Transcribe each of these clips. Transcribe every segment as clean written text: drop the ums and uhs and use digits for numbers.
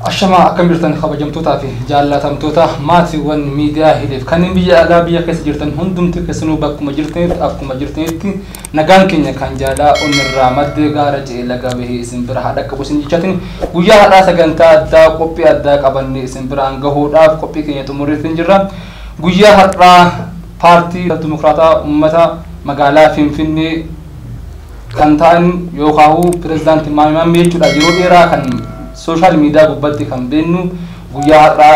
Ashamaa akkam jirtan kabajamtootaa fi jaallatamtoota maatiiwwan miidiyaa hiriif kanneen biyya alaa biyya keessa jirtan hundumti keessanuu bakkuma jirtanitti akkuma jirtanitti nagaan keenya kan jaalaa onnirraa maddee gaara ce'ee laga bahee isin bira haa dhaqqabu isin jechatin guyyaa har'aa sagantaa addaa qophii addaa qabannee isin biraan gahuudhaaf qophii keenya xumurreetiin jirra. Guyyaa har'aa paartii Dimokiraataa Uummata magaalaa Finfinnee kan ta'an yookaan pirezidaantii Maammee jechuudha yeroo dheeraa kan social media gubbatti kan beennu guyyaa har'aa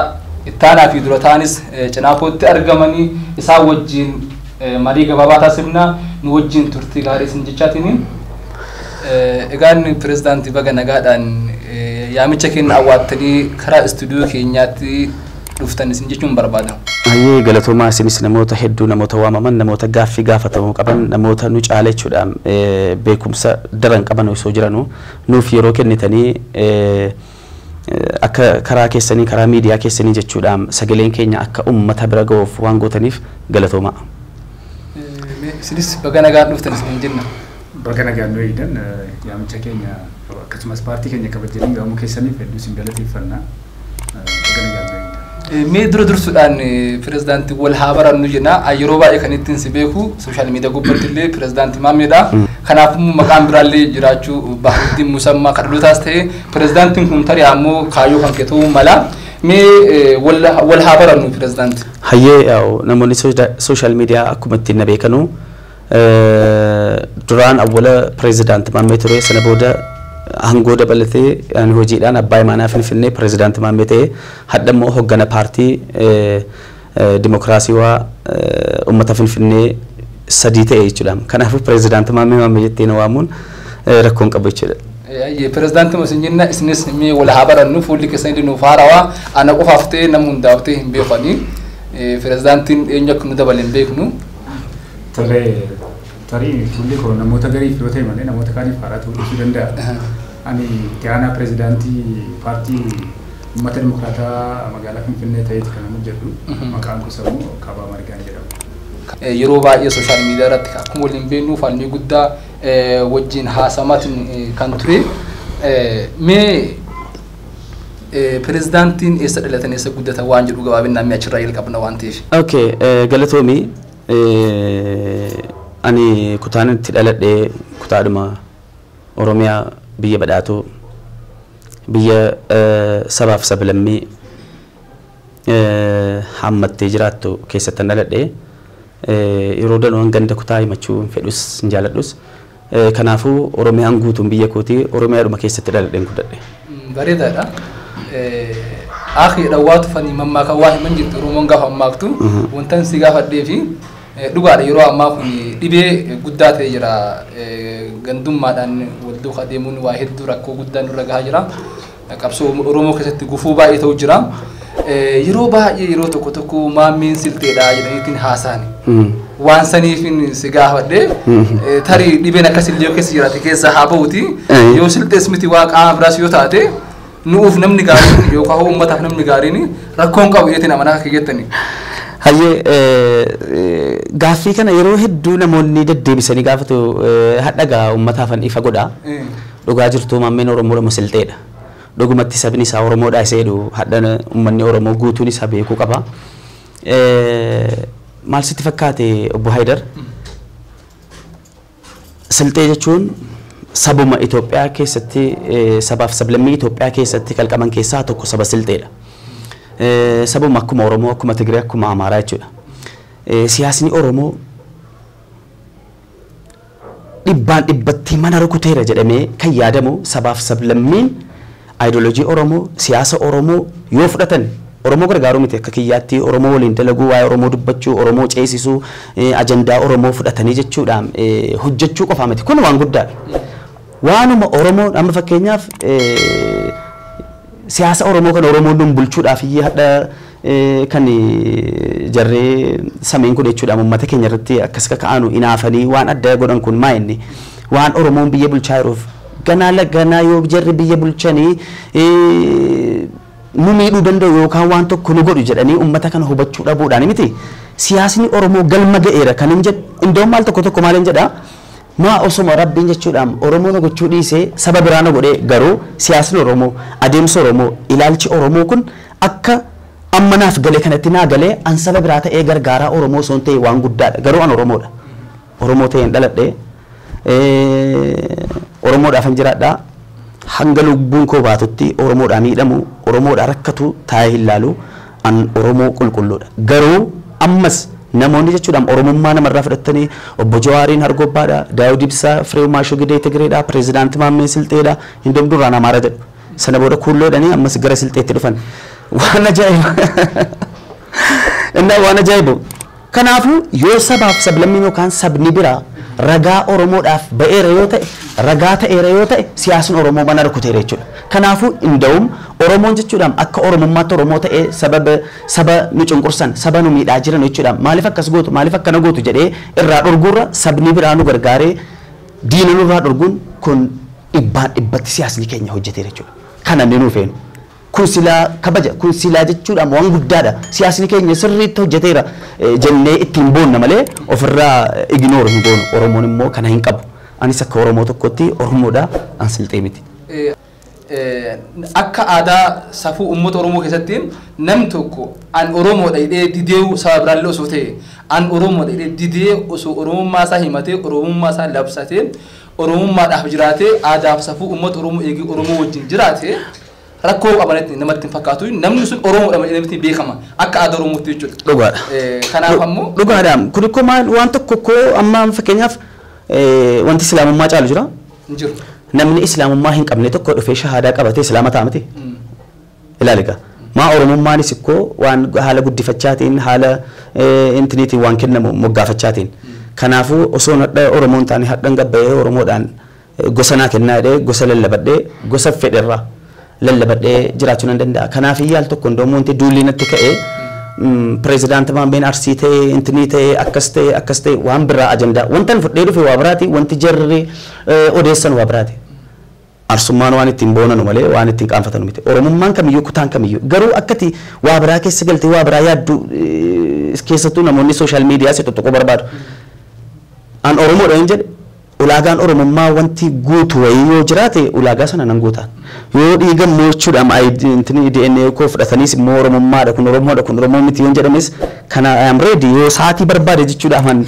ittaanaa fi dura ta'anis cinaa kootti argamanii isaan wajjin marii gabaabaa taasifna nu wajjin turtii gaarii isin jechaatiin. Egaan pirezidaantii baga nagaadhaan yaamicha keenya awwaattanii karaa istuudiyoo keenyaatti dhuftan isin jechuun barbaada. Hayyee galatoomaa isinis namoota hedduu namoota waamaman namoota gaaffii gaafatamuu qaban namoota nu caala jechuudha beekumsa daran qaban osoo jiranuu nuuf yeroo kennitanii akka karaa keessanii karaa miidiyaa keessanii jechuudha sagaleen keenya akka uummata bira ga'uuf waan gootaniif galatoomaa. Isinis baga nagaan dhuftan isin jenna. Baga nagaan nu eegdan yaamicha keenya akkasumas paartii keenya kabajanii waamuu keessaniif hedduu isin galateeffanna. Baga nagaan nu eegdan. Mee dura dursuudhaan pirezidaantii wal haa barannu jenna. Yeroo baay'ee kan ittiin si beeku social media gubbatti illee pirezidaantii Maammeedha. Kanaafuu maqaan biraallee jiraachuu Baharuddiin Musammaa kan dhalootaas ta'e pirezidaantiin kun tarii ammoo kaayyoo kan kee ta'uu mala. Mee wal haa barannu pirezidaantii. Hayyee namoonni social media akkuma ittiin na beekanu duraan awwala pirezidaantii Maammee ture sana booda hangoo dabalatee ani hojiidhaan abbaa imaanaa Finfinnee pirezidaantii Maammee ta'ee hadha immoo hoggana paartii Dimokiraasiiwaa uummata Finfinnee sadii ta'e jechuudha. Kanaafuu pirezidaantii Maammee Maammee jettee na waamuun rakkoon qabu jechuudha. Pirezidaantii isin jenna isinis mee wal haa barannu fuulli keessan nuuf haarawaa ana qofaaf ta'e nama hundaaf ta'e hin beekani. Pirezidaantiin eenyu akka nu dabale hin beeknu. Tole tarii fuulli koo namoota gariif yoo ta'e malee namoota kaaniif haaraa ta'uu dhiisuu danda'a. Ani itti aanaa pirezidaantii paartii uummata Dimokiraataa magaalaa Finfinnee ta'eeti kan hojjedhu. Maqaan koos immoo Kaabaa Margaan jedhama. Yeroo baay'ee social media irratti akkuma waliin beeknu falmii guddaa wajjin haasamaatiin kan ture. Mee pirezidaantiin eessa dhalatan eessa guddatan waan jedhu gabaabinaan mee achirraa jalqabna waan ta'eef. Okay, galatoomii ani kutaan itti dhaladhee kutaadhuma Oromiyaa biyya badhaatuu biyya sabaaf sablammii hammattee jiraattu keessatti dhaladhee yeroo danuun ganda kutaa himachuu hin fedhus hin jaaladhus. Kanaafuu Oromiyaan guutuun biyya kootii Oromiyaadhuma keessatti dhaladheen guddadhe. Bareedaadha. Akhi dhawwaatu fanii mammaaka waa himan jirtu Oromoon gaafa mammaaktu wantan si gaafadhee fi dhugaadha yeroo ammaa kun dhibee guddaa ta'e jira gandummaadhaan wal duukaa deemuun waa hedduu rakkoo guddaa nurra gahaa jira. Qabsoo Oromoo keessatti gufuu baay'ee ta'u jira. Yeroo baay'ee yeroo tokko tokko maammeen silteedha jedhaniitiin haasa'an. Waan saniif si gaafadhe tarii dhibeen akkasillee yoo keessa jiraate keessa haa ba'uti. Yoo siltees miti waa qaama biraas yoo taate nuuf namni gaariin yookaan uummataaf namni gaariin rakkoon qabu jeetiin amanaa akka jettani. Hayyee gaaffii kana yeroo hedduu namoonni deddeebisanii gaafatu hadhagaa uummataaf ifa godha. Dhugaa jirtu maammeen Oromoodhuma silteedha. Dhugumatti sabni isaa Oromoodha isa jedhu hadha uummanni Oromoo guutuun isaa beekuu qaba. Maal sitti fakkaate obbo Haayidar? Siltee jechuun sabuma Itoophiyaa keessatti sabaaf sablammii Itoophiyaa keessatti kalqaman keessaa tokko saba silteedha. Sabuma akkuma Oromoo, akkuma Tigree, akkuma Amaaraa jechuudha. Siyaasni Oromoo dhibbaan dhibbatti mana rukuteera jedhamee kan yaadamu sabaaf sablammiin aayidoloojii Oromoo, siyaasa Oromoo yoo fudhatan Oromoo gargaaruu miti akka kiyyaatti Oromoo waliin dalaguu, waa'ee Oromoo dubbachuu, Oromoo ceesisuu, ajandaa Oromoo fudhatanii jechuudha hojjechuu qofaa miti. Kun waan guddaadha. Waanuma Oromoo amma fakkeenyaaf siyaasa Oromoo kan Oromoon nun bulchuudhaaf iyyee hadha kan jarree sameen kun jechuudha uummata keenya irratti akkas kaka'anu inaafanii waan adda godhan kun maa inni waan Oromoon biyya bulchaa jiruuf ganaa ganaa yoo jarri biyya bulchanii nu miidhuu danda'u yookaan waan tokko nu godhu jedhanii uummata kana hubachuu dhabuudhaan miti. Siyaasni Oromoo galma ga'eera kan hin jedhu indoon maal tokko tokko maal hin jedhaa Maa osoma Rabbiin jechuudhaan Oromoo na gochuu dhiisee saba biraa na godhee garuu siyaasni Oromoo, adeemsa Oromoo, ilaalchi Oromoo kun akka amma naaf galee kanatti naa galee an saba biraa ta'ee gargaaraa Oromoo osoo hin ta'e waan guddaadha. Garuu an Oromoodha. Oromoo ta'een dhaladhe. Oromoodhaaf hin jiraadha. Hanga lubbuun koo baatutti Oromoodhaa miidhamu, Oromoodhaa rakkatu taa'ee hin laalu. An Oromoo qulqulluudha. Garuu ammas namoonni jechuudhaan Oromummaa namarraa fudhatanii obbo Jawaariin Hargobbaadha, Daawud Ibsaa, Fireew Maashoo Gidee Tigireedha, Pireezidaanti Maammee Silxeedha, Hindoom duraan Amaara jedhu. Sana booda kuulloodhanii ammas gara Silxeetti dhufan. Waan ajaa'iba! Innaa waan ajaa'ibu. Kanaafuu yoo sabaaf sablammiin yookaan sabni biraa ragaa Oromoodhaaf ba'eera yoo ta'e, ragaa ta'eera yoo ta'e, siyaasni Oromoo mana rukuteera jechuudha. Kanaafuu inda'uum Oromoon jechuudhaan akka Oromummaatti Oromoo ta'ee saba nu cunqursan, saba nu miidhaa jiran jechuudhaan maaliif akkas gootu, maaliif akkana gootu jedhee irraa dhorguurra sabni biraa nu gargaaree diina nurraa dhorguun kun dhibbaan dhibbatti siyaasni keenya hojjeteera jechuudha. Kana inni nuuf feenu. Kun silaa kabaja, kun silaa jechuudhaan waan guddaadha. Siyaasni keenya sirriitti hojjeteera jennee ittiin boonna malee ofirraa ignore hin goonu. Oromoon immoo kana hin qabu. Anis akka Oromoo tokkotti Oromoodha, an Silxee miti. Akka aadaa safuu uummata Oromoo keessatti namni tokko an Oromoodha jedhee didee saba biraallee osoo ta'e an Oromoodha jedhee didee osoo Oromummaa isaa himatee Oromummaa isaa labsatee Oromummaadhaaf jiraatee aadaaf safuu uummata Oromoo eegee Oromoo wajjin jiraate rakkoo qabanitti namatti hin fakkaatu. Namni sun Oromoodha jedhametti beekama akka aadaa Oromootti jechuudha. Dhugaadha. Kanaaf ammoo Dhugaadha. Kun ikkoo maal waan tokko koo amma fakkeenyaaf wanti Islaamummaa caalu jira. Hin jiru. Namni Islaamummaa hin qabne tokko dhufee shahaadaa qabatee Islaama ta'a miti. Ilaali egaa. Maa Oromummaanis ikkoo waan haala guddifachaatiin haala intiniitiin waan kennamu moggaafachaatiin. Kanaafuu osoo hadha Oromoon hin taane hadhan gabbayee Oromoodhaan gosa naa kennaa jedhee gosa lallabadhee gosa fedherraa lallabadhee jiraachuu nan danda'a. Kanaaf yaal tokko hundoo wanti duulli natti ka'ee pireezidaanti Maammeen Arsii ta'ee intinii ta'ee akkas ta'ee akkas ta'ee waan biraa ajandaa wanta fudhee dhufe waa biraati wanti jarri odeessan waa biraati. Arsummaan waan ittiin boonanu malee waan ittiin qaanfatanu miti. Oromummaan kamiyyuu kutaan kamiyyuu garuu akkati waa biraa keessa galtee waa biraa yaaddu keessattuu namoonni sooshaal miidiyaa si tuttuquu barbaadu. An Oromoodha hin jedhe ulaagaan Oromummaa wanti guutu wayii yoo jiraate ulaagaa sana nan guuta. Yoo dhiiga mo'achuudhaan intini DNA koo fudhataniis immoo Oromummaadha kun Oromoodha kun Oromoo miti yoo jedhames kana I am ready yoo sa'aatii barbaade jechuudhaaf an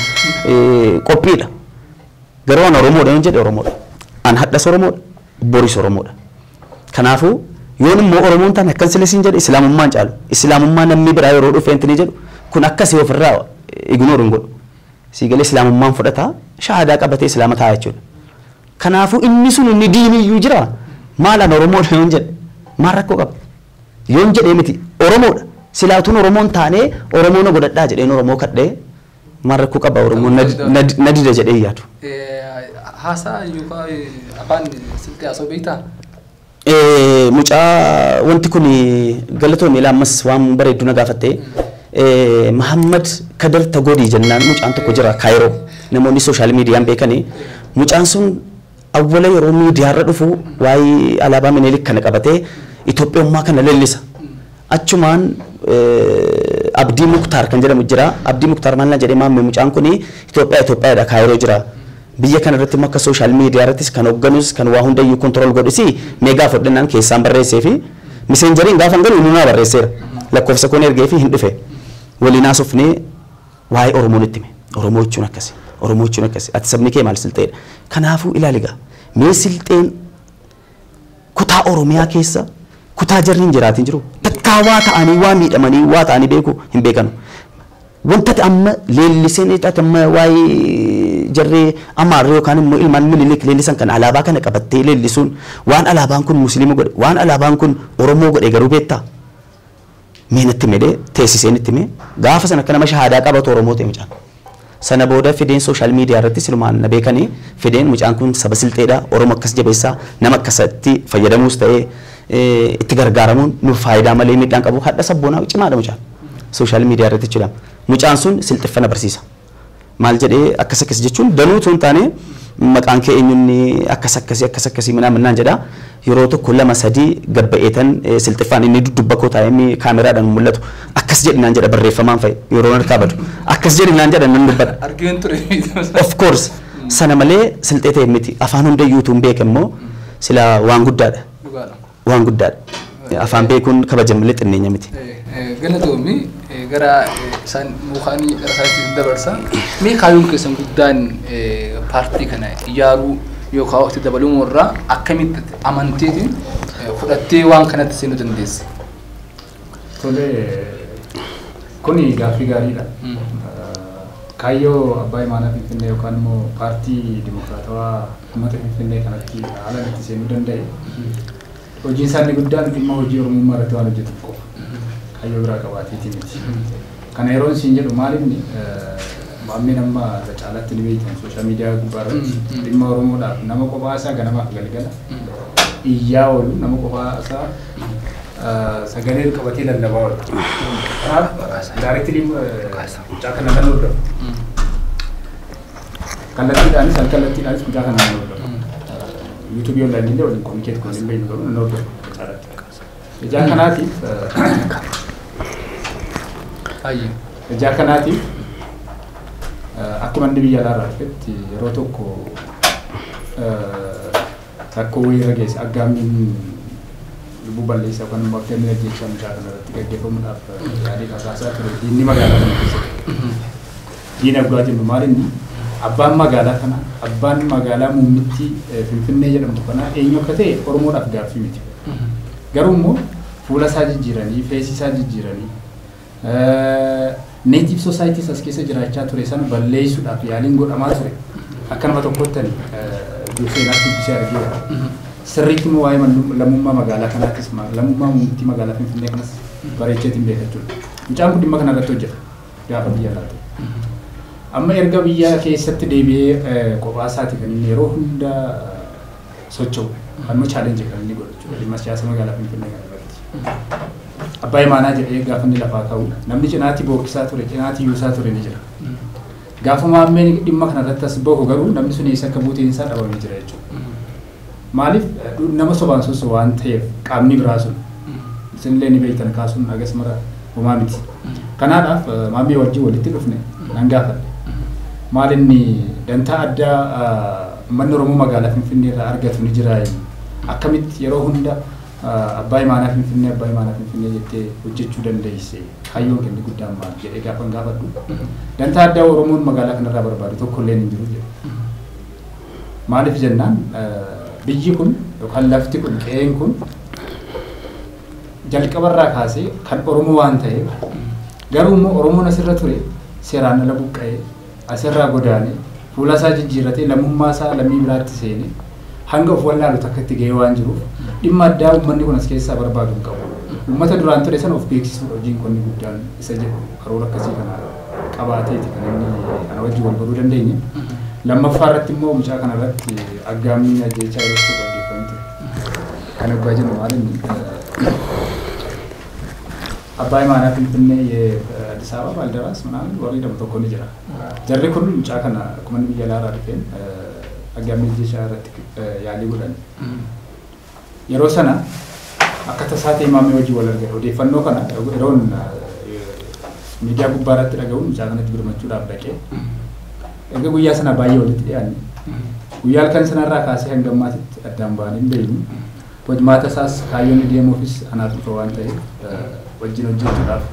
qophiidha. Garuu an Oromoodha yoo jedhe Oromoodha. An hadhas Oromoodha. Boris Oromoodha. Kanaafuu yoon immoo Oromoon taane akkan sila siin jedhe Islaamummaan caalu. Islaamummaa namni biraa yeroo dhufe intini jedhu kun akkasii ofirraa ignore hin godhu. Siigalee Islaamummaan fudhataa shahaadaa qabatee Islaama ta'a jechuudha. Kanaafuu inni sun inni diiniyyuu jira. Maal an Oromoodha yoon jedhe maal rakkoo qaba? Yoon jedhee miti Oromoodha. Silaatuun Oromoon taanee Oromoo na godhadhaa jedheen Oromoo kadhee maal rakkoo qaba Oromoon na dida jedhee yaadu. Haasaa yookaan afaan Silxee haasa'uu beektaa? Mucaa wanti kun galatoomii ammas waan bareeddu na gaafatte. Muhammad Kadar Tagodii jennaan mucaan tokko jira Kaayiroo. Namoonni sooshaal miidiyaan beekanii mucaan sun awwala yeroo miidiyaarra dhufu waa'ee alaabaa Minilik kana qabatee Itoophiyummaa kana leellisa. Achumaan Abdii Muktaar kan jedhamu jira. Abdii Muktaar maal na jedhee maammee mucaan kuni Itoophiyaa Itoophiyaadha Kaayiroo jira. Biyya kana irratti immoo akka sooshaal miidiyaa irrattis kan hoogganus kan waa hundayyuu kontirool godhisi mee gaafa fudhannaan keessaan barreessee fi miseenjeriin gaafa galu inni naa barreesseera. Lakkoofsa koon ergee fi hin dhufe. Waliin haasofnee waa'ee Oromoo nutti hime. Oromoo jechuun akkasi. Oromoo jechuun akkasi. Ati sabni kee maal Silxeedha. Kanaafuu ilaali egaa. Mee Silxeen kutaa Oromiyaa keessa kutaa jarri hin jiraatin jiru. Takkaa waa ta'anii waa miidhamanii waa ta'anii beeku hin beekanu. Wanta amma leelliseen ati amma waa'ee jarri Amaarri yookaan immoo ilmaan Minilik leellisan kan alaabaa kana qabattee leellisuun waan alaabaan kun Musliima godhe waan alaabaan kun Oromoo godhe garuu beektaa? Mee natti hime teessisee natti hime gaafa sana akka nama shahaadaa qabatu Oromoo ta'e mucaan. Sana booda fideen sooshaal miidiyaa irratti silumaan na beekanii fideen mucaan kun saba Silxeedha Oromoo akkas jabeessaa nama akkasatti fayyadamuus ta'ee itti gargaaramuun nuuf faayidaa malee miidhaan qabu hadha sabboonaa cimaadha mucaan. Sooshaal miidiyaa irratti jechuudha. Mucaan sun Silxiffana barsiisa. Maal jedhee akkas akkas jechuun danuu osoo hin taane maqaan kee eenyunni akkas akkasii akkas akkasii minaa minnaan jedha. Yeroo tokko lama sadii gabba'eetan Silxiffaan inni dudduba koo taa'ee inni kaameraadhaan mul'atu akkas jedhinaan jedha barreeffamaan fa'i yeroo harkaa badu akkas jedhinaan jedha nan dubbadha. Argeen ture. Of course. Sana malee silxee ta'e miti afaan hundayyuu utuu hin beekan immoo sila waan guddaadha. Waan guddaadha. Afaan beekuun kabaja malee xinneenya miti. Galatoomi gara isaan mukaanii gara isaaniitti dabarsa. Mee kaayyoon keessan guddaan paartii kana ijaaruu yookaan waqtii dabaluu irraa akkamitti amanteetiin fudhattee waan kanatti seenuu dandeesse? Tole kuni gaaffii gaariidha. Kaayyoo abbaa imaanaa Finfinnee yookaan immoo paartii dimokiraatawaa uummata Finfinnee kanatti haala itti seenuu danda'e. Hojiin isaanii guddaan dhimma hojii Oromummaa irratti waan hojjetuuf qofa. Kaayyoo biraa qabaateeti miti. Kana yeroon isin jedhu maal inni maammeen amma irra caalaatti ni beektan sooshaal miidiyaa gubbaa irratti dhimma Oromoodhaaf nama kophaa isaa ganamaaf galgala iyyaa oolu nama kophaa isaa sagalee qabatee lallabaa oolu. Kanaaf daayireektilii mucaa kana kan hordofu. Kallattiidhaanis alkallattiidhaanis mucaa kana kan hordofu. yuutuubii onlaayinii illee waliin kominikeet goonee hin beeknu garuu nan hordofu caalaatti. Ijaa kanaatiif ijaa kanaatiif akkuma inni biyya alaarraa dhufetti yeroo tokko rakkoo wayii irra geesse aggaammiin lubbuu balleessaa yookaan immoo aggaammiin ajjeechaa mucaa kana irratti gaggeeffamuudhaaf yaadii kasaasaa ture diinni magaalaa kana keessatti. Diina dhugaa jennu maal inni abbaan magaalaa kana abbaan magaalaa muummitti Finfinnee jedhamtu kana eenyu akka ta'e Oromoodhaaf gaaffii miti. Garuu immoo fuula isaa jijjiiranii feesii isaa jijjiiranii native societies as keessa jiraachaa ture sana balleessuudhaaf yaaliin godhamaa ture. Akka nama tokkotti seenaatti dubbisee argeera. Sirriitti immoo waa'ee lammummaa magaalaa kanaattis lammummaa muummittii magaalaa Finfinnee kanas bareecheetiin beeka jechuudha. Mucaan kun dhimma kana irratti hojjeta gaafa biyya alaatti. Amma erga biyya keessatti deebi'ee kophaa isaati kan inni yeroo hunda socho'u. Kanuma chaalenjii kan inni godhu jechuudha dhimma siyaasa magaalaa Finfinnee kana irratti. Abbaa imaanaa jedhee gaafa inni lafaa ka'u namni cinaatti bookkisaa ture cinaatti yuusaa ture ni jira. Gaafa maammeen dhimma kana irratti as bahu garuu namni sun eessa akka buuteen isaa dhabamee jira jechuudha. Maaliif nama sobaan sosso waan ta'eef qaamni biraa sun isinillee ni beektan kaasuun hagas mara homaa miti. Kanaadhaaf maammee wajjin walitti dhufne nan gaafadhe. Maal inni dantaa addaa uummanni Oromoo magaalaa Finfinnee irraa argatu ni jira. Akkamitti yeroo hunda abbaa imaanaa Finfinnee abbaa imaanaa Finfinnee jettee hojjechuu dandeesse kaayyoon kenni guddaan maal jedhee gaafan gaafadhu. Dantaa addaa Oromoon magaalaa kanarraa barbaadu tokko illee hin jiru jedhe. Maaliif jennaan biyyi kun yookaan lafti kun qe'een kun jalqabarraa kaasee kan Oromoo waan ta'eef garuu immoo Oromoon asirra ture seeraan ala buqqa'ee asirraa godaanee fuula isaa jijjiirratee lammummaa isaa lammii biraatti seenee hanga of wallaalu takka itti ga'ee waan jiruuf dhimma addaa uummanni kun as keessaa barbaadu hin qabu. Uummata duraan ture sana of beeksisuudha hojiin kun guddaan isa jedhu karoora akkasii kana qabaateeti kan inni ana wajjin wal baruu dandeenye. Lammaffaa irratti immoo mucaa kana irratti aggaammiin ajjeechaa yeroo tokko gaggeeffamee ture. Kan abbaa jennu maal inni abbaa imaanaa Finfinnee Addis Ababa Baaldaraas ምናምን warri jedhamu tokko ni jira. Jarri kun mucaa kana akkuma inni biyya alaarraa dhufeen aggaammiin ajjeechaa irratti yaalii godhan. Yeroo sana akka tasaa ta'e maammee wajjin wal argate odeeffannoo kana yeroon miidiyaa gubbaa irratti dhaga'uun mucaa kanatti birmachuudhaaf dhaqee erga guyyaa sana baay'ee walitti dhiyaanne guyyaa halkan sanarraa kaasee hanga ammaatitti addaan ba'anii hin beeknu. Hojmaata isaas kaayyoon deemuufis anaaf dhufa waan ta'eef wajjin hojjechuudhaaf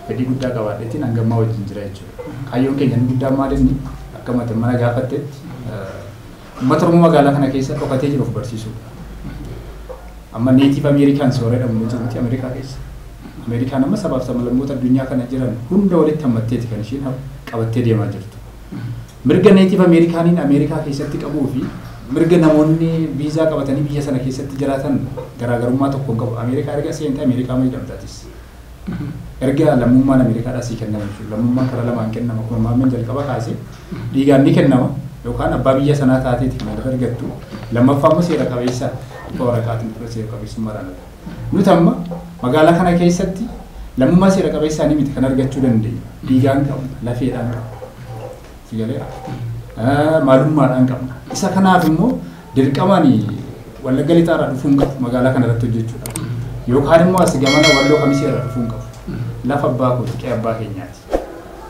fedhii guddaa qabaadheetiin hanga ammaa wajjin jira jechuudha. Kaayyoon keenya inni guddaan maal inni akka mata mana gaafattetti uummata Oromoo magaalaa kana keessa dhokatee jiru of barsiisuudha. Amma neetiif Ameerikaan soora jedhamu ni jirutti Ameerikaa keessa. Ameerikaan amma sabaaf sablammoota addunyaa kana jiran hunda walitti hammatteeti kan isheen qabattee deemaa jirtu. Mirga neetiif Ameerikaaniin Ameerikaa keessatti qabuu fi mirga namoonni viizaa qabatanii biyya sana keessatti jiraatan garaagarummaa tokko hin qabu. Ameerikaa erga seente Ameerikaa ma jedhamtaatis. Erga lammummaan Ameerikaadhaa sii kennama jechuudha. Lammummaan karaa lamaan kennama. Akkuma maammeen jalqaba kaasee dhiigaan ni kennama yookaan abbaa biyya sanaa taateeti kan lafa argattu. Lammaffaa immoo seera qabeessa bifa waraqaatiin bifa seera qabeessummaadhaan argata. Nuti amma magaalaa kana keessatti lammummaa seera qabeessaanii miti kan argachuu dandeenyu. Dhiigaan qabna, lafeedhaan qabna. Si galeera? Maalummaadhaan qabna. Isa kanaaf immoo dirqamaan Wallagga Lixaarraa dhufuu hin qabu magaalaa kana irratti hojjechuudhaaf. Yookaan immoo as gamana Walloo Kamisee irraa dhufuu hin qabu. Lafa abbaa kooti, qe'ee abbaa keenyaati.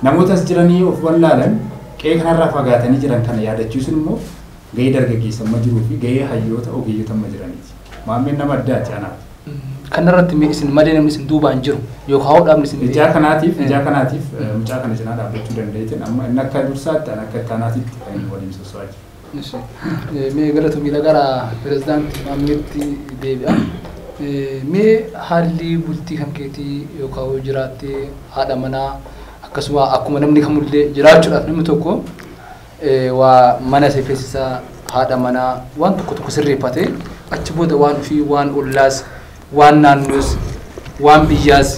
Namoota as jiranii of wallaalan Qe'ee kanarraa fagaatanii jiran kana yaadachiisuun immoo gahee dargaggeessa amma jiruu fi gahee hayyoota ogeeyyota amma jiraniiti. Maammeen nama addaati anaaf. Kanarratti mee isin malee namni isin duubaan jiru yookaan hoo dhaabni isin Ijaa kanaatiif mucaa kana cinaa dhaabbachuu dandeetiin amma inni akka dursaatti ani akka ittaanaatitti kan inni waliin soso'aa jiru. Mee galatoomii gara pirezidaantii Maammeetti deebi'a. Mee haalli bultii kan keetii yookaan jiraattee haadha manaa akkasuma akkuma namni kamullee jiraachuudhaaf namni tokko waa mana isa feesisaa haadha manaa waan tokko tokko sirreeffatee achi booda waan ofii waan ollaas waan naannoos waan biyyaas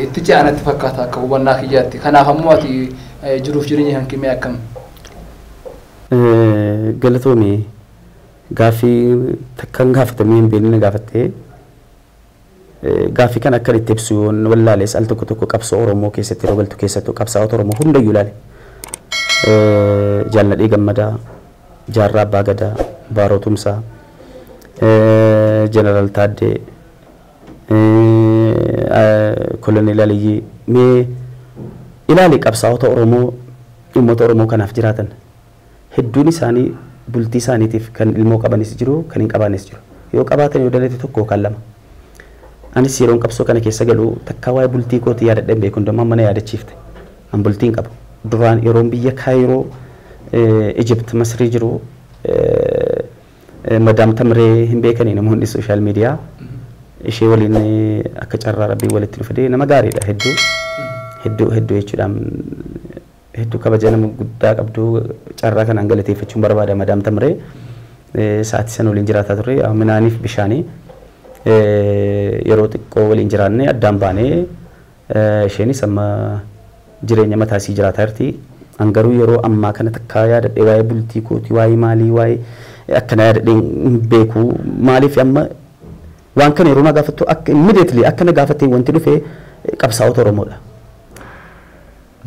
itti ce'anatti fakkaata akka hubannaa kiyyaatti. Kanaaf ammoo ati jiruuf jireenya kan kee akkam? Galatoomii gaaffii takkaan gaafatamee hin beekne gaafattee gaaffii kan akka itti ibsu wallaalees al tokko tokko qabsoo Oromoo keessatti yeroo galtu keessattuu qabsaa'ota Oromoo hundayyuu ilaale. Jaalladhii Gammadaa, Jaarraa Abbaa Gadaa, Baaroo Tumsaa, Jeneraal Taaddee, Koloneel Aliyyii mee ilaali qabsaa'ota Oromoo uummata Oromoo kanaaf jiraatan hedduun isaanii bultii isaaniitiif kan ilmoo qabanis jiru kan hin qabaanis jiru. Yoo qabaatan yoo dandeete tokko yookaan lama. Anis yeroon qabsoo kana keessa galu takka waa'ee bultii kootii yaadadhee hin beeku hundumaa mana yaadachiifte. An bultii hin qabu. Duraan yeroon biyya Kaayiroo Ijipt Masrii jiru Madaam Tamree hin beekanii namoonni sooshaal miidiyaa ishee waliin akka carraa rabbii walitti nu fidee nama gaariidha hedduu hedduu hedduu jechuudhaan hedduu kabaja nama guddaa qabdu carraa kanaan galateeffachuun barbaada Madaam Tamree sa'aatii sana waliin jiraataa turre minaaniif bishaanii yeroo xiqqoo waliin jiraanne addaan baanee isheenis amma jireenya mataa isii jiraataa jirti. An garuu yeroo ammaa kana takkaa yaadadhee waa'ee bultii kootii waa'ee maalii waa'ee akkana yaadadhee hin beeku maaliif amma waan kana yeroo na gaafattu akka immediately akka na gaafattee wanti dhufe qabsaa'ota Oromoodha.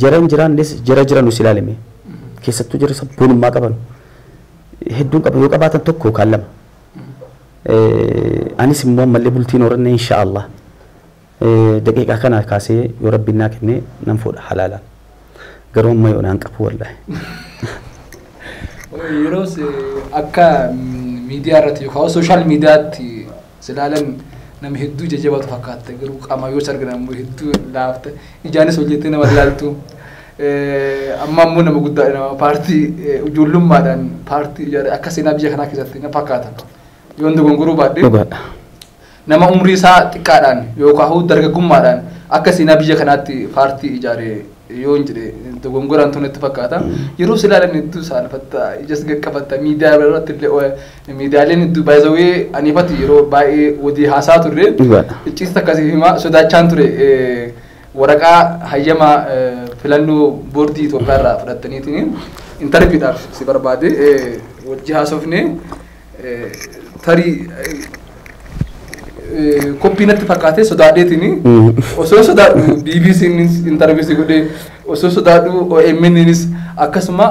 Jara hin jiraannes jara jiranus ilaalame keessattuu jara sabboonummaa qaban hedduun qabu yoo qabaatan tokko yookaan lama. Anis immoo ammallee bultiin horanne inshaallah daqiiqaa kana kaasee yoo rabbiin naa kenne nan fuudha halaalaan. Garuu amma yoo naan qabu wallaahi. Yeroo akka miidiyaa irratti yookaan sooshaal miidiyaatti silaalan nama hedduu jajjabaatu fakkaata garuu qaama yoo argan ammoo hedduu laafta ijaanis hojjettee nama ilaaltu. Amma ammoo nama guddaa nama paartii ijoollummaadhaan paartii ijaare akka seenaa biyya kanaa keessatti na fakkaata. Yoon dogongoruu baadhee nama umrii isaa xiqqaadhaan yookaan dargaggummaadhaan akka seenaa biyya kanaatti paartii ijaare yoon jedhe dogongoraan tun itti fakkaata. Yeroo silaalan hedduu saalfatta ijas qaqqabatta miidiyaa irratti illee miidiyaaleen hedduu baay'ee aniifati yeroo baay'ee wadii haasaa turre icciisa akkasii himaa sodaachaan ture waraqaa hayyama filannoo boordii Itoophiyaa irraa fudhattaniitiin intarviidhaaf si barbaade wajji haasofne tarii koppii natti fakkaatee sodaadheetiin osoo sodaadhu BBCnis intarviis godhee osoo sodaadhu OMNnis akkasuma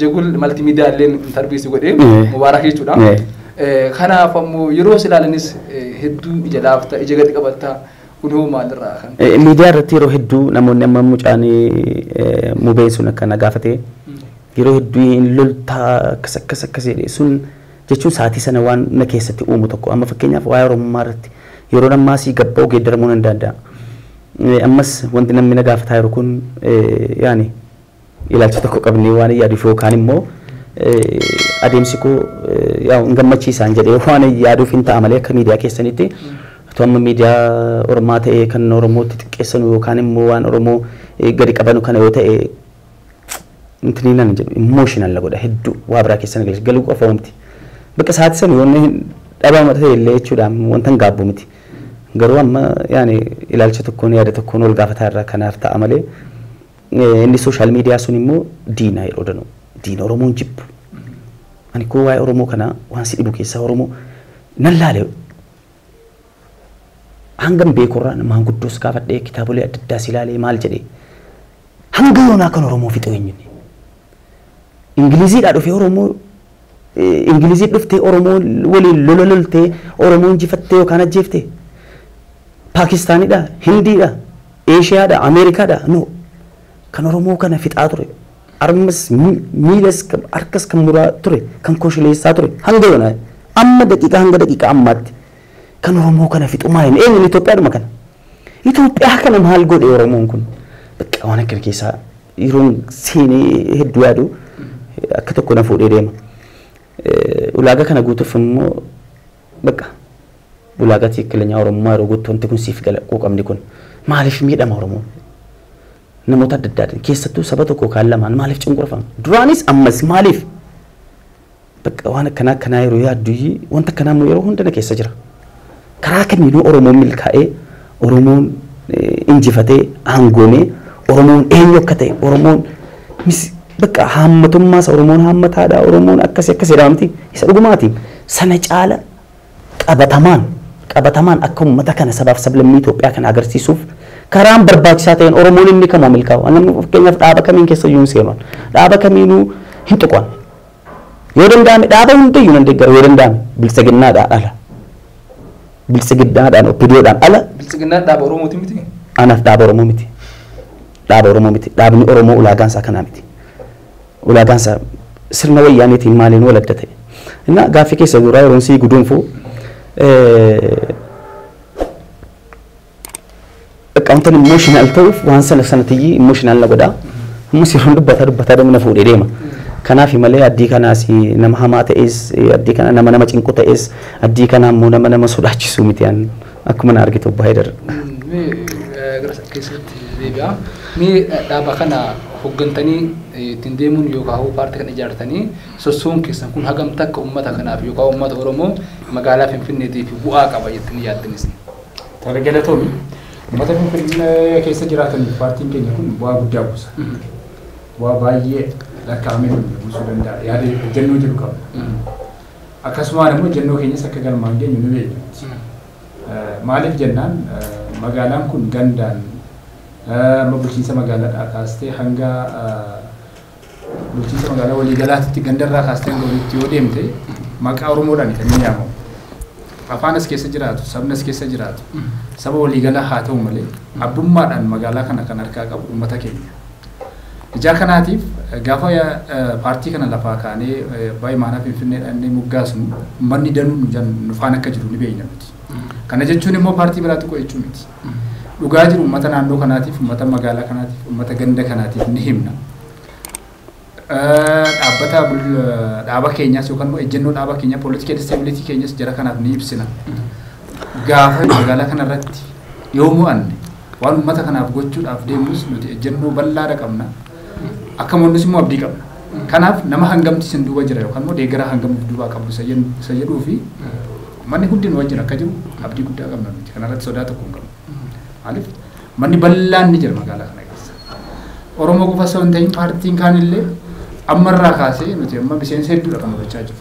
Jegul maltiimiidiyaaleen intarviis godhee mubaarak jechuudha. Kanaaf ammoo yeroo silaalanis hedduu ija laafta ija gadi qabatta kun hoo maalirraa kan? Miidiyaa irratti yeroo hedduu namoonni amma mucaan mubeen sun akkana gaafate yeroo hedduu hin loltaa akkas akkas akkas jedhe sun jechuun sa'aatii sana waan na keessatti uumu tokko amma fakkeenyaaf waa'ee Oromummaa irratti yeroo ammaa sii gabba'u geeddaramuu nan danda'a. Ammas wanti namni na gaafataa jiru kun yaani ilaalcha tokko qabnee waan yaaduuf yookaan immoo adeemsi koo yaa hin gammachiisaan jedhee waan yaaduuf hin ta'a malee akka miidiyaa keessanitti otoo amma miidiyaa Oromaa ta'ee kan Oromootti xiqqeessanu yookaan immoo waan Oromoo gadi qabanu kana yoo ta'e intini nan jedhu emotional la godha hedduu waa biraa keessan galuu qofa miti. Bakka sa'aatii sana yoonni dhabama ta'e illee jechuudhaan wanta hin gaabbu miti. Garuu amma yaani ilaalcha tokkoon yaada tokkoon ol gaafataa irraa kanaaf ta'a malee inni sooshaal miidiyaa sun immoo diina yeroo danuu diina Oromoon jibbu. Ani koo waa'ee Oromoo kana waan si dhibu keessaa Oromoo nan laale hangam beekurraa maanguddoos gaafadhee kitaabolee adda addaas ilaalee maal jedhee hanga yoonaa kan Oromoo fixee eenyuun. Ingiliziidhaa dhufee Oromoo Ingilizii dhuftee Oromoo waliin lola loltee Oromoo injifattee yookaan ajjeeftee Paakistaanidha, Hindiidha, Eeshiyaadha, Ameerikaadha no kan Oromoo kana fixaa ture Armas miilas harkas kan muraa ture kan koshileessaa ture hanga yoona amma daqiiqaa hanga daqiiqaa ammaatti kan Oromoo kana fixu maali eenyuun Itoophiyaadhuma kana. Itoophiyaa kana maal godhe Oromoon kun bakka waan akkana keessaa yeroon seenee hedduu yaadu akka tokko na fuudhee deema. Ulaagaa kana guutuuf immoo bakka ulaagaa tiikkilinyaa Oromummaa yeroo guutuu wanti kun siif gala quuqamni kun maaliif miidhama Oromoon? Namoota adda addaatiin keessattuu saba tokko kaan lamaan maaliif cunqurfama? Duraanis ammas maaliif? Bakka waan akkanaa akkanaa yeroo yaaddu wanta akkanaa immoo yeroo hunda na keessa jira. Karaa kamiinuu Oromoon milkaa'ee Oromoon injifatee aangoomee Oromoon eenyu akka ta'e Oromoon bakka haammatummaas Oromoon haammataadha Oromoon akkasii akkas jedhamti isa dhugumaati sana caala qabatamaan akka uummata kana sabaaf sablammii Itoophiyaa kana agarsiisuuf karaan barbaachisaa ta'een Oromoon inni kamuu milkaa'u. Namni fakkeenyaaf dhaaba kamiin keessa iyyuu hin seenan dhaaba kamiinuu hin tuqan yoo danda'ame dhaaba hundayyuu nan deeggara yoo danda'ame biltsiginnaadhaan ala biltsiginnaadhaan OPDOdhaan ala. Biltsiginnaan dhaaba Oromooti miti? Anaaf dhaaba Oromoo miti. Dhaaba Oromoo miti. Dhaabni Oromoo ulaagaan isaa kanaa miti. Ulaagaan isaa sirna wayyaaneetiin maaliin wal adda ta'e. Innaa gaaffii keessa duraa yeroon sii guduunfu bakka wantan emotional ta'uuf waan sana sanatiyyi emotional na godha. Ammas yeroon dubbataa deemu na fuudhee deema. Kanaaf malee addii kanaas nama hamaa ta'es addii kana nama nama cinqu ta'es addii kana ammoo nama nama sodaachisu miti akkuma na argitu obbo Haydar. Mee gara keessatti deebi'a. Mee dhaaba kana hoggantanii ittiin deemuun yookaan paartii kana ijaartanii sossoon keessan kun hagam takka uummata kanaaf yookaan uummata Oromoo magaalaa Finfinneetiif bu'aa qaba jettanii yaaddanis? Tole galatoomi. Uummata Finfinnee keessa jiraataniif paartiin keenya kun bu'aa guddaa buusa. Bu'aa baay'ee lakkaa'amee buusuu danda'a. Yaada ejjennoo jiru qabna. Akkasumaan immoo ejjennoo keenyas akka galmaan geenyu ni beekna. Maaliif jennaan magaalaan kun gandaan amma bulchiinsa magaalaadhaa kaastee hanga bulchiinsa magaalaa waliigalaatti gandarraa kaastee hanga walitti yoo deemte maqaa Oromoodhaan kan inni yaamamu. Afaan as keessa jiraatu, sabni as keessa jiraatu, saba waliigalaa haa ta'u malee abbummaadhaan magaalaa kana kan harkaa qabu uummata keenya. Ijaa kanaatiif gaafa paartii kana lafaa kaanee abbaa imaanaa Finfinneedhaan inni moggaasnu uummanni danuun nu faana akka jiru ni beekna nuti. Kana jechuun immoo paartii biraa tuqu jechuu miti. Dhugaa jiru uummata naannoo kanaatiif, uummata magaalaa kanaatiif, uummata ganda kanaatiif ni himna. Dhaabbata dhaaba keenyaas yookaan immoo ejjennoo dhaaba keenyaa political stability keenyas jara kanaaf ni ibsina. Gaafa magaalaa kanarratti yoo mo'anne waan uummata kanaaf gochuudhaaf deemnus nuti ejjennoo bal'aadha qabna. Akka mo'annus immoo abdii qabna. Kanaaf nama hangamti isin duuba jira yookaan immoo deeggaraa hangam of duubaa qabdu isa jedhuu fi manni hundi nu wajjin akka jiru abdii guddaa qabna nuti. Kanarratti sodaa tokko hin qabnu. Maaliif manni bal'aan ni jira magaalaa kana keessa. Oromoo qofa osoo hin ta'in paartiin kaanillee ammarraa kaasee nuti amma miseensa hedduudha kan hojjechaa jiru.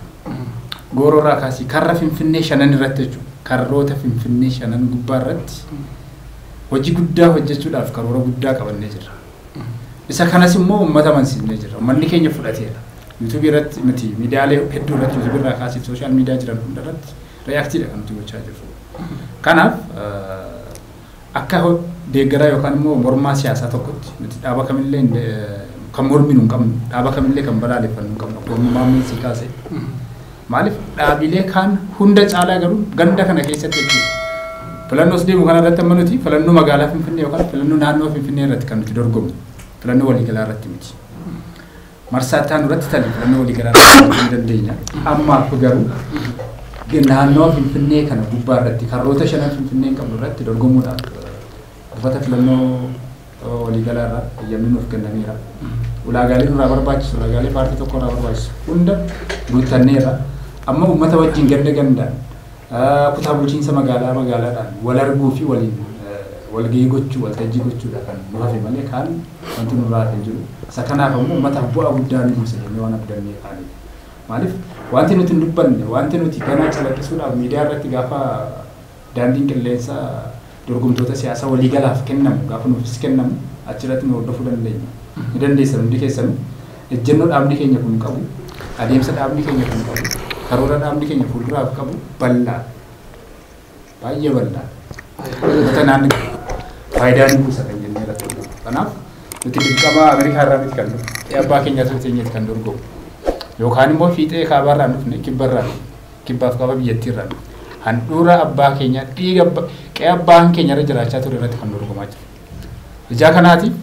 Gooroorraa kaasee karra Finfinnee shanan irratti jechuudha. Karroota Finfinnee shanan gubbaa irratti hojii guddaa hojjechuudhaaf karoora guddaa qabannee jirra. Isa kanas immoo uummata amansiisnee jirra. Uummanni keenya fudhateera. YouTube irratti miti miidiyaalee hedduu irratti YouTube irraa kaasee sooshaal miidiyaa jiran hunda irratti reaaktiidha kan nuti gochaa jirru. Kanaaf akka deeggaraa yookaan immoo mormaa siyaasaa tokkotti nuti dhaaba kamillee kan morminu hin qabnu, dhaaba kamillee kan balaaleffannu hin qabnu. Akkuma maamilli si kaase. Maaliif dhaabilee kaan hunda caalaa garuu ganda kana keessatti jechuudha. Filannoos deemu kana irratti amma nuti filannoo magaalaa Finfinnee yookaan filannoo naannoo Finfinnee irratti kan nuti dorgomnu. Filannoo waliigalaa irratti miti. Marsaa itti aanu irratti tarii filannoo waliigalaa irratti hin dandeenya. Ammaaf garuu naannoo Finfinnee kana gubbaa irratti karroota shanan Finfinnee qabnu irratti dorgomuudhaaf buufata filannoo waliigalaa irraa eeyyamni nuuf kennameera. Ulaagaalee nurraa barbaachisu, ulaagaalee paartii tokko irraa barbaachisu hunda guuttanneerra. Amma uummata wajjin ganda gandaan kutaa bulchiinsa magaalaa magaalaadhaan wal arguu fi waliin walgahii gochuu, waltajjii gochuudha kan nu hafe malee kaan wanti nurraa hafe hin jiru. Isa kanaaf ammoo uummataaf bu'aa guddaa ni buusa jennee waan abdannee kaanidha. Maaliif wanti nuti hin dubbanne, wanti nuti ganaa calaqqisuudhaaf miidiyaa irratti gaafa daandiin qilleensaa dorgomtoota siyaasaa waliigalaaf kennamu, gaafa nuufis kennamu achirratti nu hordofuu dandeenya. Ni dandeessan hundi keessanuu. Ejjennoo dhaabni keenya kun qabu, adeemsa dhaabni keenya kun qabu, karoora dhaabni keenya fuulduraaf qabu bal'aa. Baay'ee bal'aa. Uummata naannoo faayidaa ni buusa kan jennee irratti hojjennu. Kanaaf nuti dirqama Ameerikaa irraa miti kan dhufu. Abbaa keenya teenyeeti kan dorgomu. Yookaan immoo fiixee kaabaarraan dhufne kibbarraan kibbaaf kaaba biyyattiirraan dhufne. Handhuura abbaa keenya dhiiga qe'ee abbaan keenya irra jiraachaa ture irratti kan dorgomaa jiru. Ijaa kanaatiif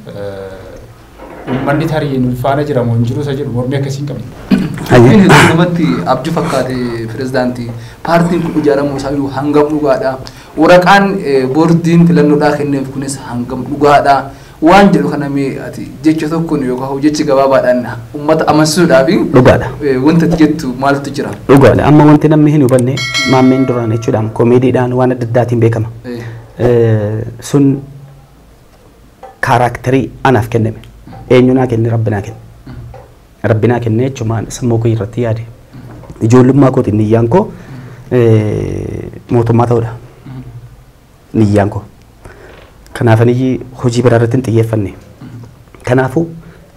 uummanni tarii nu faana jira moo hin jiru isa jedhu mormii akkasii hin qabnu. Inni namatti abjuu fakkaate pirezidaantii paartiin kun ijaaramuu isaa iyyuu hangam dhugaadha. Waraqaan boordiin filannoodhaa kenneef kunis hangam dhugaadha. Waan jedhu kana mee ati jecha tokkoon yookaan jechi gabaabaadhaan uummata amansiisuudhaaf Dhugaadha. Wanta ati jettu maaltu jira? Dhugaadha. Amma wanti namni hin hubanne maammeen duraan jechuudhaan koomeediidhaan waan adda addaatiin beekama. Sun kaaraakterii anaaf kenname. Eenyu naa kenne? Rabbi naa kenne. Rabbi naa kenne jechumaan sammuu koo irratti yaade. Ijoollummaa kootiin niyyaan koo mootummaa ta'uudha. Niyyaan koo. Kanaaf aniyyi hojii biraa irratti hin xiyyeeffanne. Kanaafuu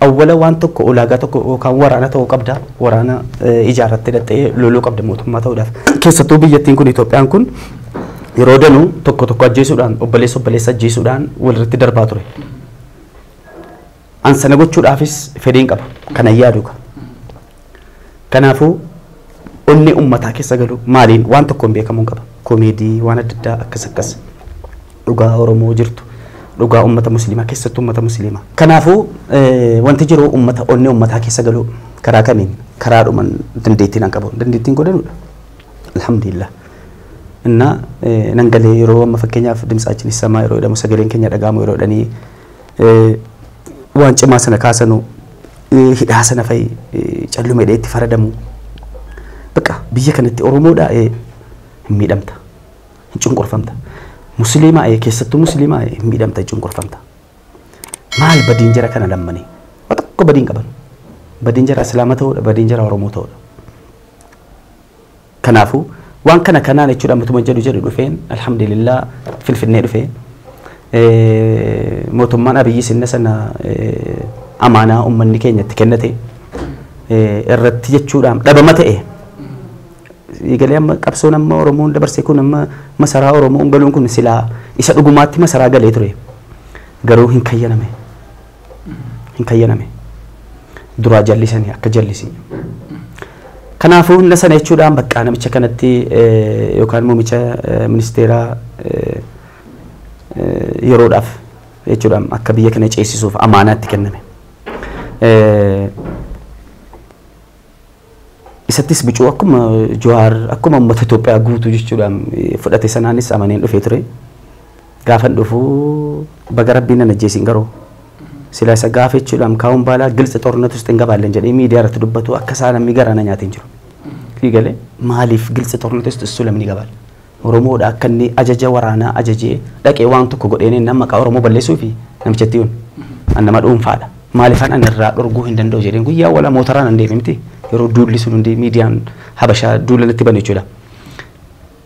awwala waan tokko ulaagaa tokko yookaan waraana ta'uu qabda. Waraana ijaarrattee dhaqxee loluu qabda mootummaa ta'uudhaaf. Keessattuu biyyattiin kun Itoophiyaan kun yeroo danuu tokko tokko ajjeesuudhaan obboleessa obboleessa ajjeesuudhaan walirratti darbaa ture. An sana gochuudhaafis fedhiin qaba. Kana yaadu. Kanaafuu onni uummataa keessa galu maaliin waan tokkoon beekamuu qaba. Koomeedii waan adda addaa akkas akkas. Dhugaa Oromoo jirtu. Dhugaa uummata musliimaa keessattuu uummata musliimaa. Kanaafuu wanti jiru uummata onni uummataa keessa galu karaa kamiin karaadhuman dandeettiin an qabu. Dandeettiin godhanudha. Alhamdulillah. Inna nan galee yeroo amma fakkeenyaaf dimtsaachin samaa yeroo jedhamu sagaleen keenya dhaga'amu yeroo jedhanii waan cimaa sana kaasanu hidhaa sana fa'i calluma hidhee itti faradamu. Bakka biyya kanatti Oromoodha hin miidhamta. Hin cunqurfamta. Musliimaa keessattuu musliimaa hin miidhamta hin cunqurfamta. Maal badiin jara kana lammanii? Waan tokko badiin qaban. Badiin jara Islaama ta'uudha, badiin jara Oromoo ta'uudha. Kanaafuu waan kana kanaan jechuudha mutuma jedhu jedhu dhufeen alhamdulillah Finfinnee dhufee mootummaan Abiyyi sinna sana amaanaa uummanni keenya itti kennate irratti jechuudhaan dhabama ta'e. Eegalee amma qabsoon amma Oromoon dabarsee kun amma masaraa Oromoon galuun kun silaa isa dhugumaatti masaraa galee ture. Garuu hin kayyaname. Hin kayyaname. Duraa jallisanii akka jallisii. Kanaafuu hunda sana jechuudhaan bakka namicha kanatti yookaan muummicha ministeeraa yeroodhaaf jechuudhaan akka biyya kana ceesisuuf amaanaatti kenname. Isattis bicuu akkuma Jawaar akkuma uummata Itoophiyaa guutuu jechuudhaan fudhate sanaanis amaneen dhufee ture. Gaafan dhufuu baga rabbiin nan ajjeesiin garuu sila isa gaafa jechuudhaan kaa'uun baalaa gilxa xornatu sitti hin gabaalleen jedhee miidiyaa irratti dubbatu akka isaa namni garaa na nyaateen jiru. Galee maaliif gilxa xornatu sitti isu lamni gabaal? Oromoodha akka inni ajaja waraanaa ajajee dhaqee waan tokko godheen nama maqaa Oromoo balleessuu fi namichatti yoon an nama dhuunfaadha. Maaliifan an irraa dhorguu hin danda'u jedheen guyyaa wala mootaraan an deeme miti yeroo duulli sun hundi miidiyaan Habashaa duula natti bane jechuudha.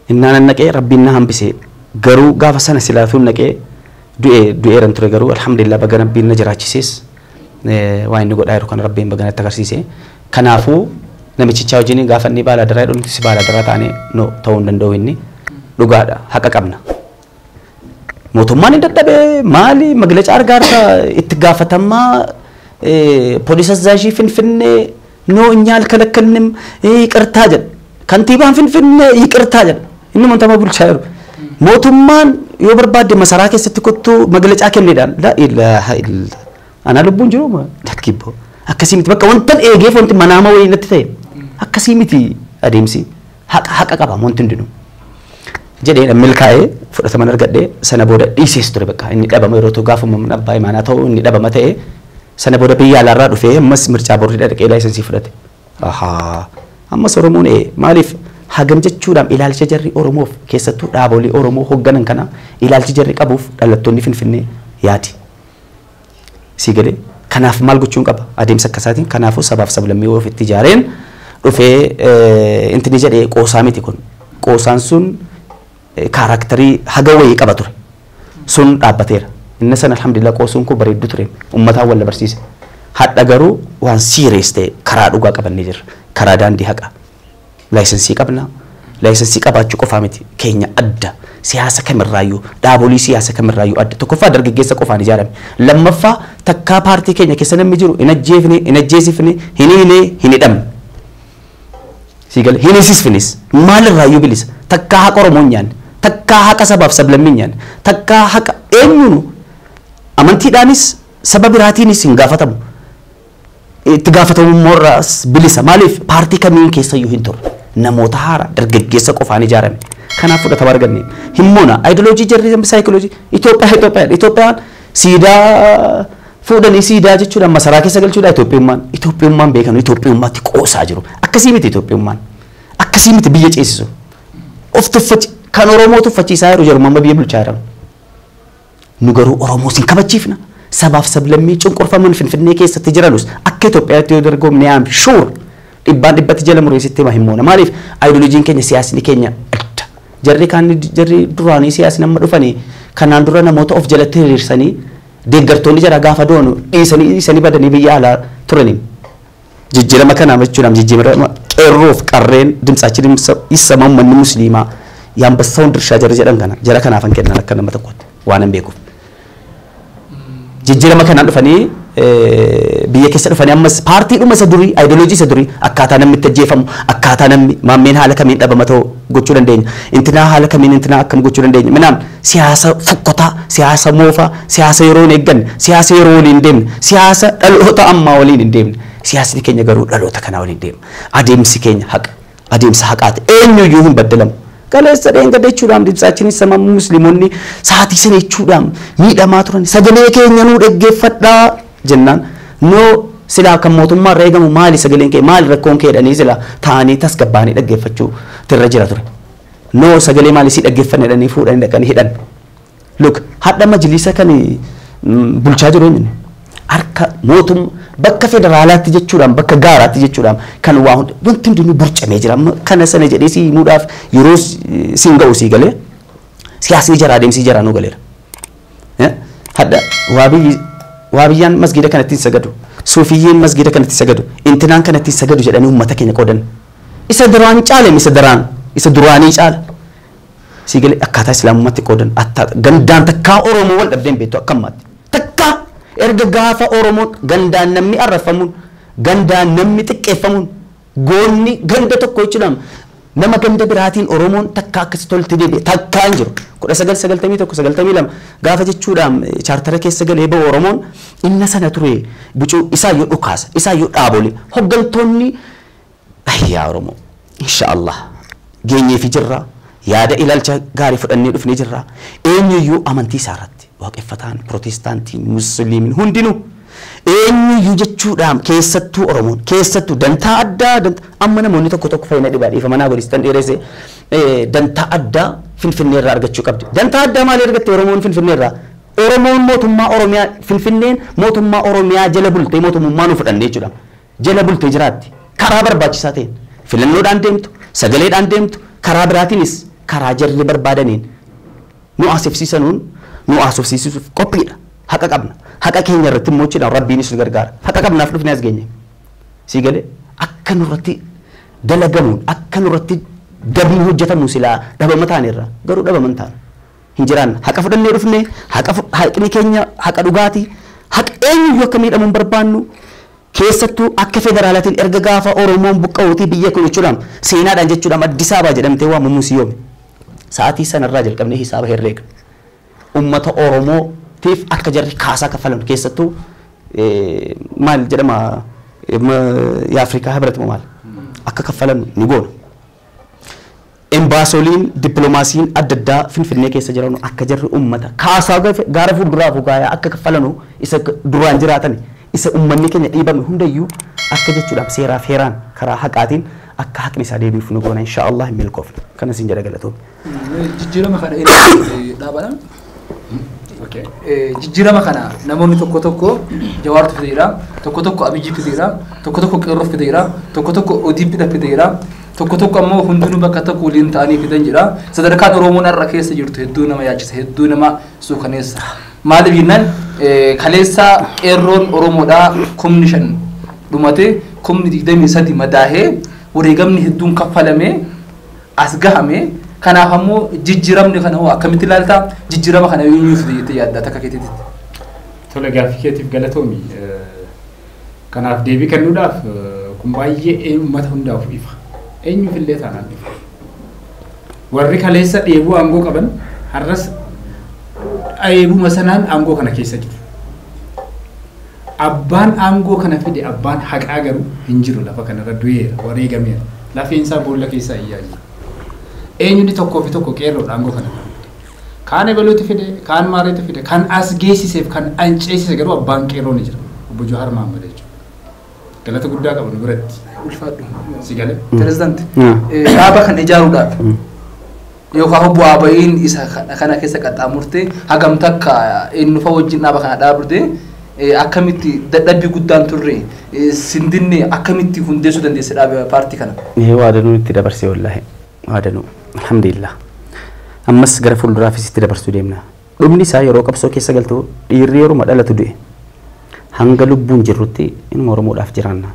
Innaan an naqee rabbiin na hambise garuu gaafa sana silaatuun naqee du'eeran ture garuu alhamdulillah baga rabbiin na jiraachisees waan inni godhaa jiru kana rabbiin baga natti agarsiise. Kanaafuu namichichaa wajjin gaafa inni baala daraa jedhu nutis baala daraa taane no ta'uu hin danda'u inni dhugaadha haqa qabna. Mootummaan hin dadhabee maali maglaca argaarta itti gaafatamaa ፖሊስ አዛዥ ፍንፍኔ ኖ እኛ አልከለከልንም ይቅርታ jedha. Kantiibaan Finfinnee ይቅርታ jedha. Inni montama bulchaa jiru. Mootummaan yoo barbaadde masaraa keessatti kottuu maglacaa kenneedhaan la ilaaha illa ana lubbuun jiru lakkibbo akkasii miti bakka wantan eegeef wanti manaama wayii natti ta'e akkasii miti adeemsi haqa haqa qaba wanti hundinuu jedhee milkaa'ee fudhataman argadhee sana booda dhiisees ture bakka inni dhabama yeroo ta'u gaafuma abbaa imaanaa ta'u inni dhabama ta'e sana booda biyya alaarraa dhufee ammas mircaa boordii dhaqee laayisensii fudhate. Ahaa ammas Oromoon maaliif hagam jechuudhaan ilaalcha jarri Oromoof keessattuu dhaabolee Oromoo hoogganan kana ilaalchi jarri qabuuf dhalattoonni Finfinnee yaadi. Si galee kanaaf maal gochuun qaba adeemsa akkasaatiin kanaafuu sabaaf sablammii ofitti ijaareen dhufee intini jedhee qoosaa miti kun qoosaan sun kaaraakterii haga wayii qaba ture sun dhaabbateera. Inni sana alhamdulillah qoosuun kun bareedduu ture uummataan wal barsiise. Hadha garuu waan siirees ta'e karaa dhugaa qabannee jirra karaa daandii haqaa. Laayisensii qabna. Laayisensii qabaachuu qofaa miti keenya adda siyaasa kamirraayyuu dhaabolee siyaasa kamirraayyuu adda tokkoffaa dargaggeessa qofaan ijaarame lammaffaa Takkaa paartii keenya keessa namni jiru hin ajjeefne, hin ajjeesifne, hin hiine, hin hidhamne. Siigalee hin hiisisfinis maalirraayyuu bilisa. Takkaa haqa Oromoo hin nyaanne, takkaa haqa sabaaf sablammii hin nyaanne, takkaa haqa eenyuunu amantiidhaanis saba biraatiinis hin gaafatamu. Itti gaafatamummaa irraas bilisa. Maaliif paartii kamiin keessayyuu hin turre. Namoota haaraa dargaggeessa qofaan ijaarame. Kanaaf fudhatama arganne. Himmoona ayidiloojii jarri saayikoloojii Itoophiyaa Itoophiyaan siidaa fuudhanii siidaa jechuudhaan masaraa keessa galchuudha Itoophiyummaan. Itoophiyummaan beekamu Itoophiyummaatti qoosaa jiru. Akkasii miti Itoophiyummaan. Akkasii miti biyya ceesisu. Of tuffachi kan Oromoo tuffachiisaa jiru jiru amma biyya bulchaa jiran. Nu garuu Oromoo sin kabachiifna. Sabaaf sablammii cunqurfaman Finfinnee keessatti jiranus akka Itoophiyaatti yoo dorgomne am sure dhibbaan dhibbatti jala mureessitti hima himmoona. Maaliif ayidioloojiin keenya siyaasni keenya adda. Jarri kaan jarri duraanii siyaasni amma dhufanii kanaan dura namoota of jalatti hiriirsanii deeggartoonni jara gaafa doonu dhiisanii badanii biyya alaa turaniin. Jijjiirama kanaa jechuudhaan jijjiirama qeerroof qarreen dimtsaachi isa uummanni musliimaa yaambassaawwan dirshaa jara jedhan kana jara kanaafan kennan akka nama tokkotti waan hin beekuuf. Jijjiirama kanaan dhufanii biyya keessa dhufanii ammas paartiidhuma isa durii ayidioloojii isa durii akkaataa namni itti ajjeefamu akkaataa namni maammeen haala kamiin dhabama ta'u gochuu dandeenya intinaa haala kamiin intinaa akkam gochuu dandeenya minaan siyaasa fokkotaa siyaasa moofaa siyaasa yeroo hin eegganne siyaasa yeroo waliin hin deemne siyaasa dhaloota ammaa waliin hin deemne siyaasni keenya garuu dhaloota kanaa waliin deema adeemsi keenya haqa adeemsa haqaati eenyuyyuu hin baddalamu. Kaleessa dheengadda jechuudhaan dimtsaachiin sama musliimonni sa'aatii sana jechuudhaan miidhamaa turan sagalee keenya nuu dhaggeeffadhaa jennaan noo silaa kan mootummaa irra eegamu maali sagaleen kee maali rakkoon kee jedhanii silaa taa'anii tasgabbaa'anii dhaggeeffachuu irra jira ture. Noo sagalee maali si dhaggeeffanne jedhanii fuudhanii dhaqanii hidhan. Look hadha majlisa kan bulchaa jiru eenyuun harka mootummaa bakka federaalaatti jechuudhaan bakka gaaraatti jechuudhaan kan waa hundi wanti hundinuu burcamee jira. Kana sana jedhee si himuudhaaf yeroo siin ga'u sii galee siyaasni jaraa adeemsi jaraa nuu galeera. Hadha waabiyyaan masgiida kanatti sagadu suufiyyeen masgiida kanatti sagadu intinaan kanatti sagadu jedhanii uummata keenya qoodan. Isa duraan caale isa duraanii caala. Sii galee akkaataa islaamummaatti qoodan gandaan takkaa Oromoo wal dhabdeen beektu akka ammaatti. Takkaa erga gaafa Oromoon gandaan namni arrafamuun gandaan namni xiqqeeffamuun goonni ganda tokko jechuudhaan nama ganda biraatiin Oromoon takka akkasi tolti deebi'e takkaa hin jiru. 1991 92 gaafa jechuudhaan chaartara keessa galee ba'u Oromoon inna sana ture bucuu isaayyuu dhukaasa isaayyuu dhaabole hoggantoonni ayyaa Oromoo inshaallah geenyeefi jirra yaada ilaalcha gaarii fudhannee dhufnee jirra eenyuyyuu amantii isaa irratti waaqeffataan pirootestaantiin musliimiin hundinuu eenyuyyuu jechuudhaan keessattuu Oromoon keessattuu dantaa addaa amma namoonni tokko tokko fayyina dhibaa dhiifama naa godhistan dheeresse dantaa addaa Finfinnee irraa argachuu qabdi. Dantaa addaa maalii argatte Oromoon Finfinnee irraa? Oromoon mootummaa Oromiyaa Finfinneen mootummaa Oromiyaa jala bultee mootummaa nu fudhannee jechuudha. Jala bultee jiraatti karaa barbaachisaa ta'een filannoodhaan deemtu sagaleedhaan deemtu karaa biraatiinis karaa jarri barbaadaniin nu haasofsiisanuun nu haasofsiisuuf qophiidha. Haqa qabna. Haqa keenya irratti immoo jechuudhaan Rabbiinis nu gargaara. Haqa qabnaaf dhufnee as geenye. Sii galee akka nurratti dalagamuun akka nurratti dabni hojjetamu silaa dhabama taanerra garuu dhabama hin taane. Hin jiraanna. Haqa fudhannee dhufnee haqni keenya haqa dhugaatii haqa eenyuyyuu akka miidhamu hin barbaannu keessattuu akka federaalaatiin erga gaafa Oromoon buqqa'uutii biyya kun jechuudhaan seenaadhaan jechuudhaan Addis Ababaa jedhamtee waamamu si yoome. Sa'aatii sanarraa jalqabnee hisaaba herreega. Uummata Oromootiif akka jarri kaasaa kaffalan keessattuu maal jedhama Afrikaa Hibrat moo maal akka kaffalan ni goona. Embaasoliin dippiloomaasiin adda addaa Finfinnee keessa jiran akka jarri uummata kaasaa gaara fuulduraaf gaayaa akka kaffalanu isa duraan jiraatan isa uummanni keenya dhiibame hundayyuu akka jechuudhaaf seeraaf heeraan karaa haqaatiin akka haqni isaa deebiif nu goona inshaallah hin milkoofne. Kana siin jedha galatoomne. Jijjiirama kana dhaabadhaan. Jijjiirama kana namoonni tokko tokko Jawaartu fideera, tokko tokko Abiyyi fideera, tokko tokko Qeerroo fideera, tokko tokko ODP fideera, tokko tokko ammoo hundinuu bakka tokko waliin ta'anii fidan jira. Sadarkaan Oromoon har'a keessa jirtu hedduu nama yaachisa, hedduu nama suukaneessa. Maaliif jennaan kaleessa Qeerroon Oromoodhaa 5,000 dhumate 23,000 madaahee wareegamni hedduun kaffalamee as gahame. Kanaaf ammoo jijjiiramni kana hoo akkamitti ilaalta? Jijjiirama kana eenyuuf jettee yaadda takka keetiitti? Tole, gaaffii keetiif galatoomi. Kanaaf deebii kennuudhaaf kun baay'ee uummata hundaaf ifa. Eenyuuf illee taanaan ifa. Warri kaleessa dheebuu aangoo qaban har'as dheebuma sanaan aangoo kana keessa jiru. Abbaan aangoo kana fide, abbaan haqaa garuu hin jiru, lafa kanarra du'eera, wareegameera. Lafeen isaa boolla keessa iyyaa jira. Eenyuun tokkoo fi tokko qeerroodha aangoo kana. Kaan ebaluuti fide, kaan maareetu fide, kan as geessiseef kan anceessise garuu abbaan qeerroo ni jira. Obbo Jawaar Mohaammed jechuudha. Galata guddaa qabu nu biratti. Ulfaadhu. Si galee? Pirezidaanti, dhaaba kan ijaaruudhaaf yookaan bu'aa ba'iin isa kana keessa qaxxaamurte hagam takka eenyufa wajjin dhaaba kana dhaabde, akkamitti dadhabbii guddaan turre sindinne, akkamitti hundeessuu dandeesse dhaaba paartii kana? Waadanuu itti dabarsee, wallaahi waadanuu, alhamdulillah. Ammas gara fuulduraafis itti dabarsuu deemna. Dhumni isaa yeroo qabsoo keessa galtu dhiirri yeruma dhalatu du'e. Hanga lubbuun jirrutti inuma Oromoodhaaf jiraanna.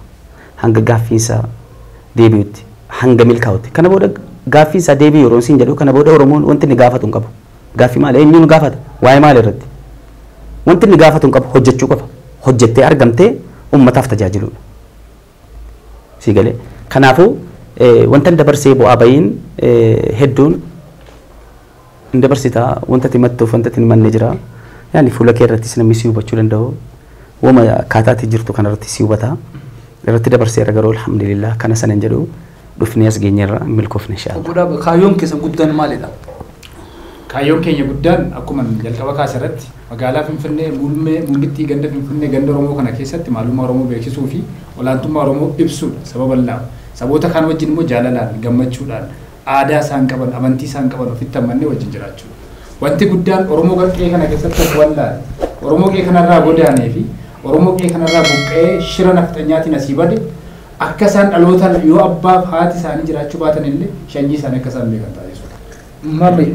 Hanga gaaffiinsaa deebi'utti, hanga milkaa'utti. Kana booda gaaffiinsaa deebi'u yeroo siin jedhu, kana booda Oromoon wanti inni gaafatu hin qabu. Gaaffii maali? Eenyuun gaafata? Waa'ee maali irratti? Wanti inni gaafatu hin qabu, hojjechuu qofa. Hojjettee argamtee uummataaf tajaajiluudha. Si galee? Kanaafuu wanta dabarsee bu'aa ba'iin hedduun hin dabarsitaa, wanta ati mattuuf wanta ati hin manne jira. Yaani fuula kee irrattis namni si hubachuu danda'u. Wama akkaataatti jirtu kanarratti si hubata. Irratti dabarseera garuu alhamdulillah kana sana hin jedhu, dhufnee as geenyerra, milkoofne inshallah. Obbo Dhaaba, kaayyoon keessan guddaan maalidha? Kaayyoon keenya guddaan akkuma jalqaba kaase irratti magaalaa Finfinnee muummee muummittii ganda Finfinnee ganda Oromoo kana keessatti maalummaa Oromoo beeksisuu fi olaantummaa Oromoo ibsuudha saba bal'aa. Saboota kaan wajjin immoo jaalalaan, gammachuudhaan, aadaa isaan qaban, amantii isaan qaban ofitti hammannee wajjin jiraachuudha. Wanti guddaan Oromoo qe'ee kana keessatti of wallaale, Oromoo qe'ee kanarraa godaanee fi Oromoo qe'ee kanarraa buqqa'ee shira nafxanyaatiin asii bade akka isaan dhalootaan yoo abbaaf haati isaanii jiraachuu baatan illee sanyii isaanii akka isaan beekan taasisuudha. Marri,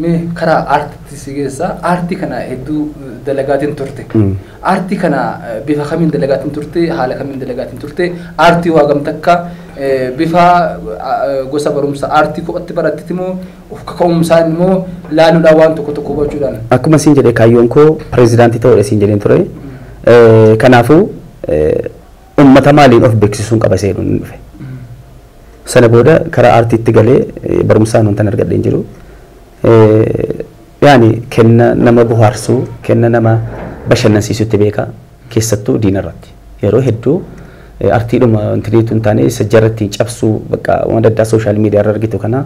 mee karaa aartiitti si geessa. Aartii kana hedduu dalagaatiin turte. Aartii kana bifa kamiin dalagaatiin turte? Haala kamiin dalagaatiin turte? Aartii waa gamtakka bifa gosa barumsa aartii kophatti barattiti moo of kaka'umsaan immoo laaluudhaan waan tokko tokko hubachuudhaan? Akkuma siin jedhe, kaayyoon koo pirezidaantii ta'uudha siin jedheen ture. Kanaafuu uummata maaliin of beeksisuun qaba seeduun hin dhufe. Sana booda karaa aartiitti galee barumsaan wantan argadhee hin jiru. Yaani kenna nama bohaarsuu, kenna nama bashannansiisutti beeka, keessattuu diina irratti. Yeroo hedduu aartiidhuma wanti hin taane isa jarratti cabsuu, bakka waan adda addaa social media irra argitu kana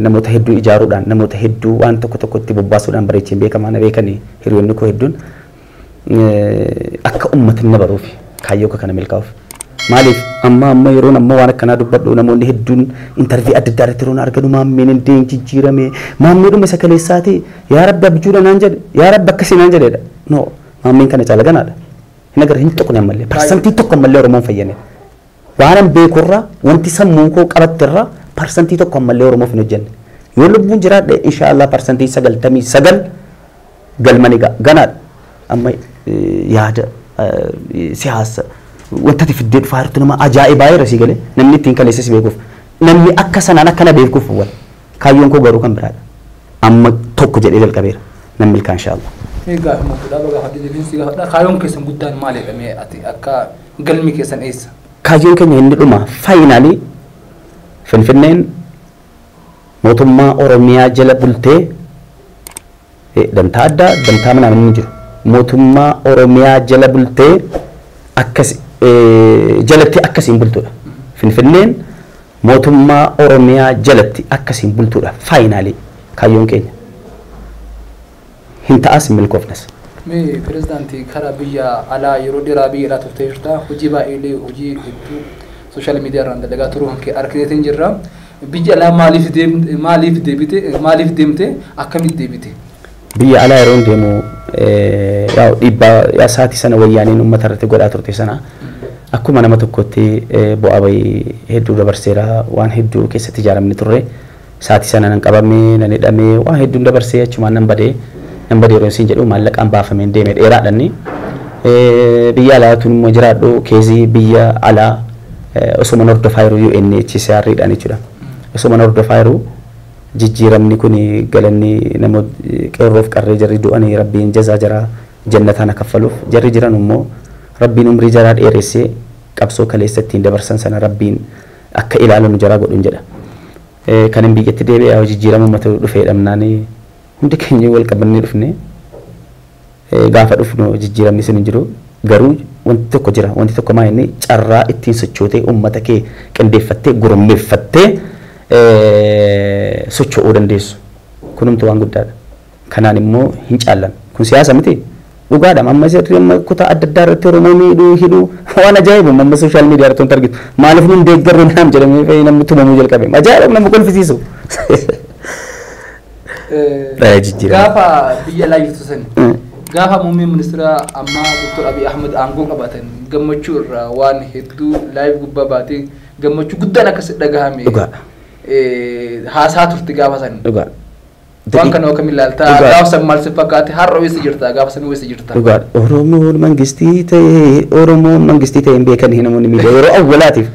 namoota hedduu ijaaruudhaan, namoota hedduu waan tokko tokkotti bobbaasuudhaan bareecheen beekamaa, na beekanii hiriyoonni koo hedduun akka uummatni na baruuf kaayyoo kana milkaa'uuf. Maaliif amma yeroon amma waan akkanaa dubbadhu namoonni hedduun interview adda addaa irratti yeroon arganu, "Maammeen hin jijjiirame, maammeedhuma isa kaleessaati, yaa rabbi abjuudha naan jedhe, yaa rabbi akkasii naan jedheedha." No, maammeen kana caala ganaadha. Hin agarre, hin tuqne ammallee 1% ammallee Oromoon fayyane. Waan an beekurraa, wanti sammuun koo qabatterraa 1% ammallee Oromoof hin hojjenne. Yoo lubbuun jiraadhe inshaallah 99% galma ni ga'a. Ganaadha. Amma yaada siyaasa wanta ati fiddee dhufaa jirtu nama ajaa'ibaa jira, sii galee, namni ittiin kaleessa si beekuuf, namni akka sanaan akkana beekuuf wal kaayyoon koo garuu kan biraadha. Amma tokko jedhee jalqabeera, nan milkaa inshaallah. Mee gaafuma kudhaa gaafadhe, deebiin si gaafadha. Kaayyoon keessan guddaan maalidha? Mee ati akka galmi keessan eessa? Kaayyoon keenya inni dhuma final Finfinneen mootummaa Oromiyaa jala bultee, dantaa addaa dantaa manaa inni jiru mootummaa Oromiyaa jala bultee akkas jalatti akkasiin bultuudha. Finfinneen mootummaa Oromiyaa jalatti akkasiin bultuudha final kaayyoon keenya. Hin ta'as, hin milkoofnes. Mee pirezidaantii, karaa biyya alaa yeroo dheeraa biyya alaa turtee jirta. Hojii baay'eelee, hojii hedduu social media irraan dalagaa turuu kan kee argiteetiin jirra. Biyya alaa maaliif deemte? Maaliif deebite? Maaliif deemte? Akkamitti deebite? Biyya alaa yeroo deemu yaa'u dhiibbaa sa'aatii sana wayyaaniin uummata irratti godhaa turte sana akkuma nama tokkotti bu'aa bahii hedduu dabarseera, waan hedduu keessatti ijaaramne turre. Sa'aatii sana nan qabame, nan hidhame, waan hedduun dabarsee achumaan nan badee. Nan badee yeroo isin jedhu maallaqaan baafameen deeme dheeraadhanni. Biyya alaa tun immoo jiraadhu keezii biyya alaa osoo mana hordofaa jiru UNHCR dhaan jechuudha. Osoo mana hordofaa jiru Jijjiiramni kun galanni namoota qeerroof qarree jarri du'anii rabbiin jazaa jaraa jannataan kaffaluuf jarri jiran immoo rabbiin umrii jaraa dheeressee qabsoo kaleessa ittiin dabarsan sana rabbiin akka ilaalu jaraa godhuun jedha. Kan hin biyyatti deebi'ee jijjiirama uummata dhufee dhabnaan hundi keenya wal qabannee dhufne gaafa dhufnu jijjiiramni sun hin jiru garuu wanti tokko jira wanti tokko maa inni carraa ittiin sochootee uummata kee qindeeffattee gurmeeffattee socho'uu dandeessu kunumtu waan guddaadha. Kanaan immoo hin caallan kun siyaasa miti dhugaadha amma sirrii amma kutaa adda addaa irratti Oromoo miidhuu hidhuu waan ajaa'ibu amma sooshaal miidiyaa irratti wanti argitu maaliif nun deeggarru naam jedhamee namni tumamuu jalqabe ajaa'iba nama kolfisiisu. Gaafa biyya alaa jirtu sani gaafa muummeen ministeera ammaa Dr. Abiy Ahmed aangoo qabatan gammachuu irraa waan hedduu laayiv gubbaa baatee gammachuu guddaan akkas dhagahame. Haasaa turte gaafa sani. Dhugaadha. Waan kana akkam ilaaltaa gaafa san maal si fakkaate har'a weessa jirta gaafa san weessa jirta. Dhugaadha. Oromoon mangistii ta'e Oromoon mangistii ta'e hin beekan namoonni miidiyaa yeroo awwalaatiif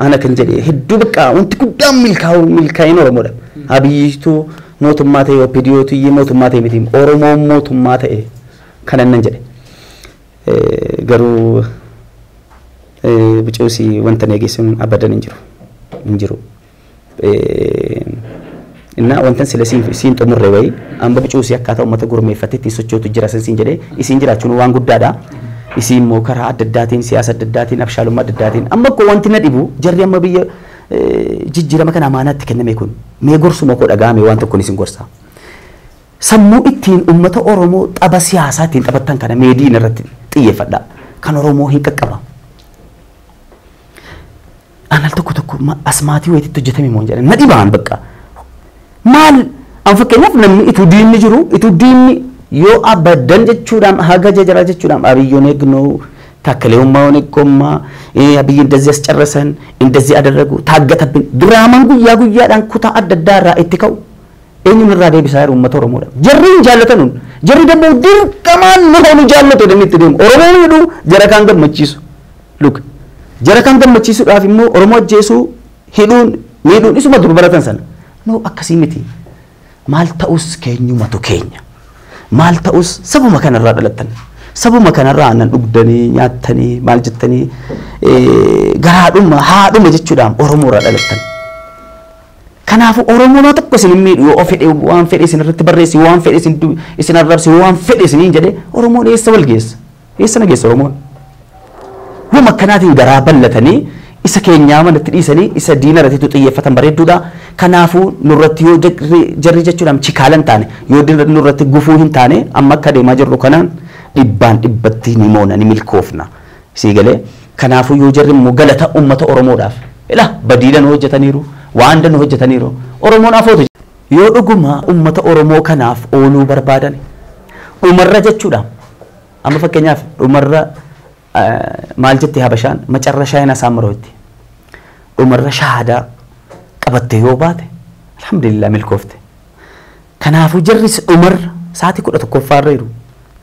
ana kan jedhe hedduu bakka wanti guddaan milkaa'u milkaa'in Oromoodha. Abiyyiitu mootummaa ta'e OPDOtu iyyuu mootummaa ta'e miti Oromoon mootummaa ta'e kanan nan jedhe. Garuu bicuusi wanta neegessuun abadan hin jiru. Hin jiru. Inna wantan sila siin xumurre wayi amma bicuusi akkaataa uummata gurmeeffattee ittiin sochootu jira san siin jedhee isiin jiraachuun waan guddaadha. Isiin immoo karaa adda addaatiin siyaasa adda addaatiin abshaalummaa adda addaatiin amma akkoo wanti na dhibu jarri amma biyya jijjiirama kana amaanaatti kenname kun mee gorsuma koo dhaga'ame waan tokkoon isin gorsa. Sammuu ittiin uummata Oromoo tapha siyaasaa ittiin taphattan kana meediin irratti xiyyeeffadha. Kan Oromoo hin qaqqaba. Anal tokko tokko asmaatii wayiitti hojjetame moo hin jedhan na dhibaan bakka. Maal an fakkeenyaaf namni ituu diinni jiru ituu diinni yoo abadan jechuudhaan haga jajaraa jechuudhaan Abiyyoon eegnoo ታከለ ኡማውን ቆማ አብይ እንደዚህ አስጨረሰን እንደዚህ አደረጉ ታገተብን ድራማን ጉያ ጉያዳን ኩታ አደዳራ እትከው እኙን ራ ደቢሳ ኡመተ ኦሮሞዳ ጀሪን ጃለተኑን ጀሪ ደሞ ድርቀማን ነው ጃለተ ደሚት ደም ኦሮሞ ይዱ ጀረካን ገመቺሱ ሉክ ጀረካን ገመቺሱ ዳፍ ሞ ኦሮሞ ጀሱ ሂዱን ሚዱን ኢሱማ ዱርበረተን ሰን ኖ አከሲሚቲ ማልታኡስ ከኙ መቶ ኬኛ ማልታኡስ ሰቡ መከነራ ደለተን sabuma kanarraa aannan dhugdanii nyaattanii maal jettanii garaadhuma haadhuma jechuudhaan Oromoorraa dhalattan. Kanaafuu Oromoon tokko isin hin miidhu yoo fedhe waan fedhe isin irratti barreessi waan fedhe isin arrabsi waan fedhe isiniin jedhe Oromoon eessa wal geessa? Eessa na geessa Oromoon? Wama akkanaatiin garaa bal'atanii isa keenyaa manatti dhiisanii isa diina irratti xiyyeeffatan bareedduudha. Kanaafuu nurratti yoo jarri jechuudhaan chikaala hin taane yoo nurratti gufuu hin taane amma akka deemaa jirru kanaan dhibbaan dhibbatti ni moona ni milkoofna. Sii galee kanaafuu yoo jarri immoo galata uummata Oromoodhaaf ila badiidhaan hojjetaniiru waan dan hojjetaniiru Oromoon afootu yoo dhuguma uummata Oromoo kanaaf ooluu barbaadan dhumarra jechuudha. Amma fakkeenyaaf dhumarra maal jetti Habashaan macarrashaa hin asaamarootti dhumarra shahaadaa qabatte yoo baate alhamdulillah milkoofte. Kanaafuu jarris dhumarra sa'aatii 11ffaarra jiru.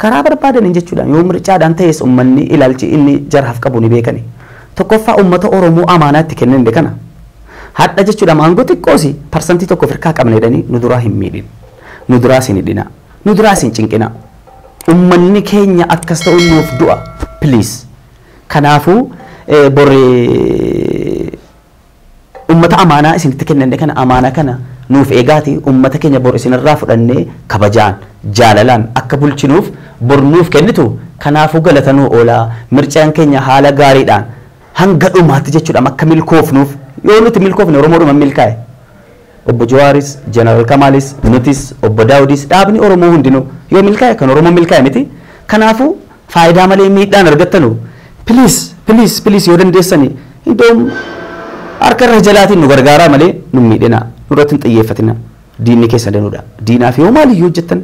Karaa barbaadaniin jechuudhaan yoo mircaadhaan ta'es uummanni ilaalchi inni jaraaf qabu ni beekani. Tokkoffaa uummata Oromoo amaanaatti kennan kana. Hadha jechuudhaan aangoo xiqqoosi 1% firkaa qabna jedhanii nu duraa hin miidhin. Nu duraas hin hidhina. Nu duraas hin cinqina. Uummanni keenya akkas ta'u nuuf du'a. Please. Kanaafuu boree uummata amaanaa isinitti kennan kana amaanaa kana nuuf eegaati uummata keenya bor isinirraa fudhannee kabajaan jaalalaan akka bulchinuuf bor nuuf kennitu kanaafuu galatanuu oolaa mircaan keenya haala gaariidhaan hanga dhumaatti jechuudha akka milkoofnuuf yoo nuti milkoofne Oromoodhuma milkaa'e. Obbo Jawaaris, Jeneraal Kamaalis, nutis, Obbo Daawudis dhaabni Oromoo hundinuu yoo milkaa'e kan Oromoo milkaa'e miti. Kanaafuu faayidaa malee miidhaan argattanu please please please yoo dandeessani iddoo harka irra jalaatiin nu gargaaraa malee nu miidhina nurratti hin xiyyeeffatina diinni keessa danuudha diinaaf yoo maaliyyuu hojjettan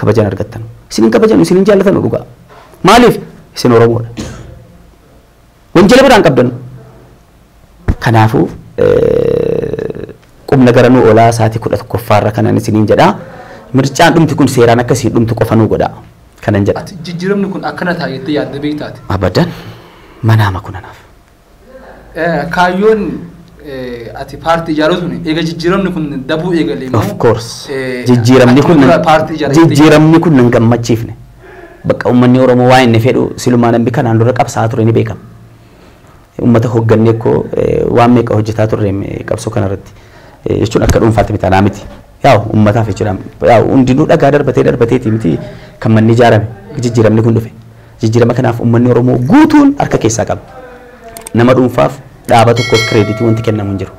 kabajan argattan isin hin kabajan isin hin jaallatan dhugaa maaliif isin Oromoodha wanjala biraan qabdan kanaafuu qubna gara nu oolaa sa'aatii 11ffaarra kanan isiniin jedha mircaan dhumti kun seeraan akkasii dhumtu qofa nu godha kanan jedha. Jijjiiramni kun akkana ta'a jettee yaadda beektaati. Abadan manaama kunanaaf. Kaayyoon Ati paartii ijaaruu sun eega jijjiiramni kun dabuu eegalee Of course. Jijjiiramni kun jijjiiramni kun nan gammachiifne. Bakka uummanni Oromoo waa inni fedhu silumaa namni kanaan dura qabsaa'aa ture ni beekama. Uummata hooggannee koo waan meeqa hojjetaa turre qabsoo kanarratti jechuun akka dhuunfaatti miti anaa miti. Yaa'u uummataaf jechuudha. Yaa'u hundinuu dhagaa darbatee darbateeti miti kan manni ijaarame jijjiiramni kun dhufe. Jijjiirama kanaaf uummanni Oromoo guutuun harka keessaa qaba. Nama dhuunfaaf dhaaba tokkoof kireeditii wanti kennamu hin jiru.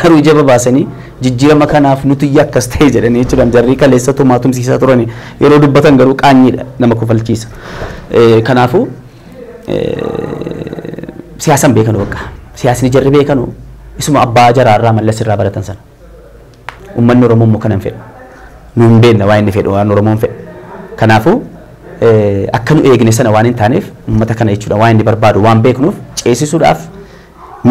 Garuu ija babaasanii jijjiirama kanaaf nuti akkas ta'e jedhanii jechuudha. Jarri kaleessa tumaa tumsiisaa turani yeroo dubbatan garuu qaanyiidha nama kofalchiisa. Kanaafuu siyaasan beekanu bakka. Siyaasni jarri beekanu isuma abbaa jaraarraa Mallas irraa baratan sana. Uummanni Oromoo immoo kana hin fedhu. Nu hin beekna waan inni fedhu waan Oromoon fedhu. Kanaafuu akka nu eegne sana waan hin taaneef uummata kana jechuudha waan inni barbaadu waan beeknuuf ceesisuudhaaf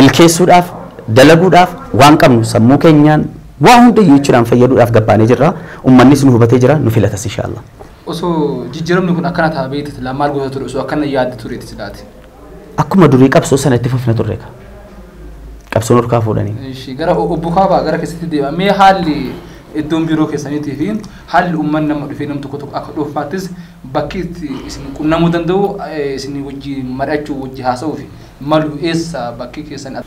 milkeessuudhaaf dalaguudhaaf waan qabnu sammuu keenyaan waa hundayyuu jechuudhaan fayyaduudhaaf gabbaanee jirra. Uummannis nu hubatee jira nu filatas inshaAllah. Osoo jijjiiramni kun akkana ta'a beekte silaa maal goota ture osoo akkana yaadde tureeti silaati. Akkuma durii qabsoo sana itti fufna turre ka. Qabsoon harkaa fuudhanii. Gara obbo Kaabaa gara keessatti deema. Mee haalli iddoon biiroo keessaniitii fi haalli uummanni nama dhufee nam tokko tokko akka dhuunfaattis bakki itti isin qunnamuu danda'u isin wajjin mari'achuu wajjin haasa'uu fi malu eessa bakki keessan.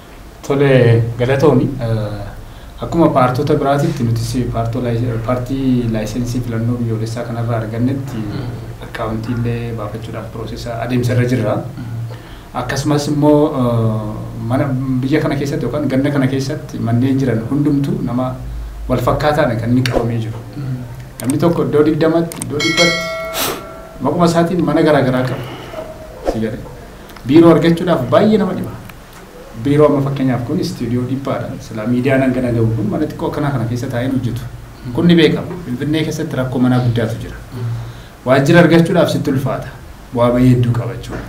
Tole galatoomi. Akkuma paartota biraatitti nutis paartii laayisensii filannoo biyyoolessaa kanarraa argannetti akkaawuntii illee baafachuudhaaf piroosesa adeemsa irra jirra. Akkasumas immoo mana biyya kana keessatti yookaan ganda kana keessatti manneen jiran hundumtuu nama wal fakkaataadhaan kan inni qabamee jiru. Namni tokko iddoo 20tti iddoo 100tti maquma isaatiin mana garaagaraa qaba. Si jedhe. Biiroo argachuudhaaf baay'ee nama dhiba. Biiroo amma fakkeenyaaf kun istuudiyoo dhiphaadha. Silaa miidiyaan hangana gahu kun mana xiqqoo akkanaa kana keessa taa'een hojjetu. Kun ni beekama. Finfinnee keessatti rakkoo manaa guddaatu jira. Waajjira argachuudhaaf sitti ulfaata. Bu'aa bahii hedduu qaba jechuudha.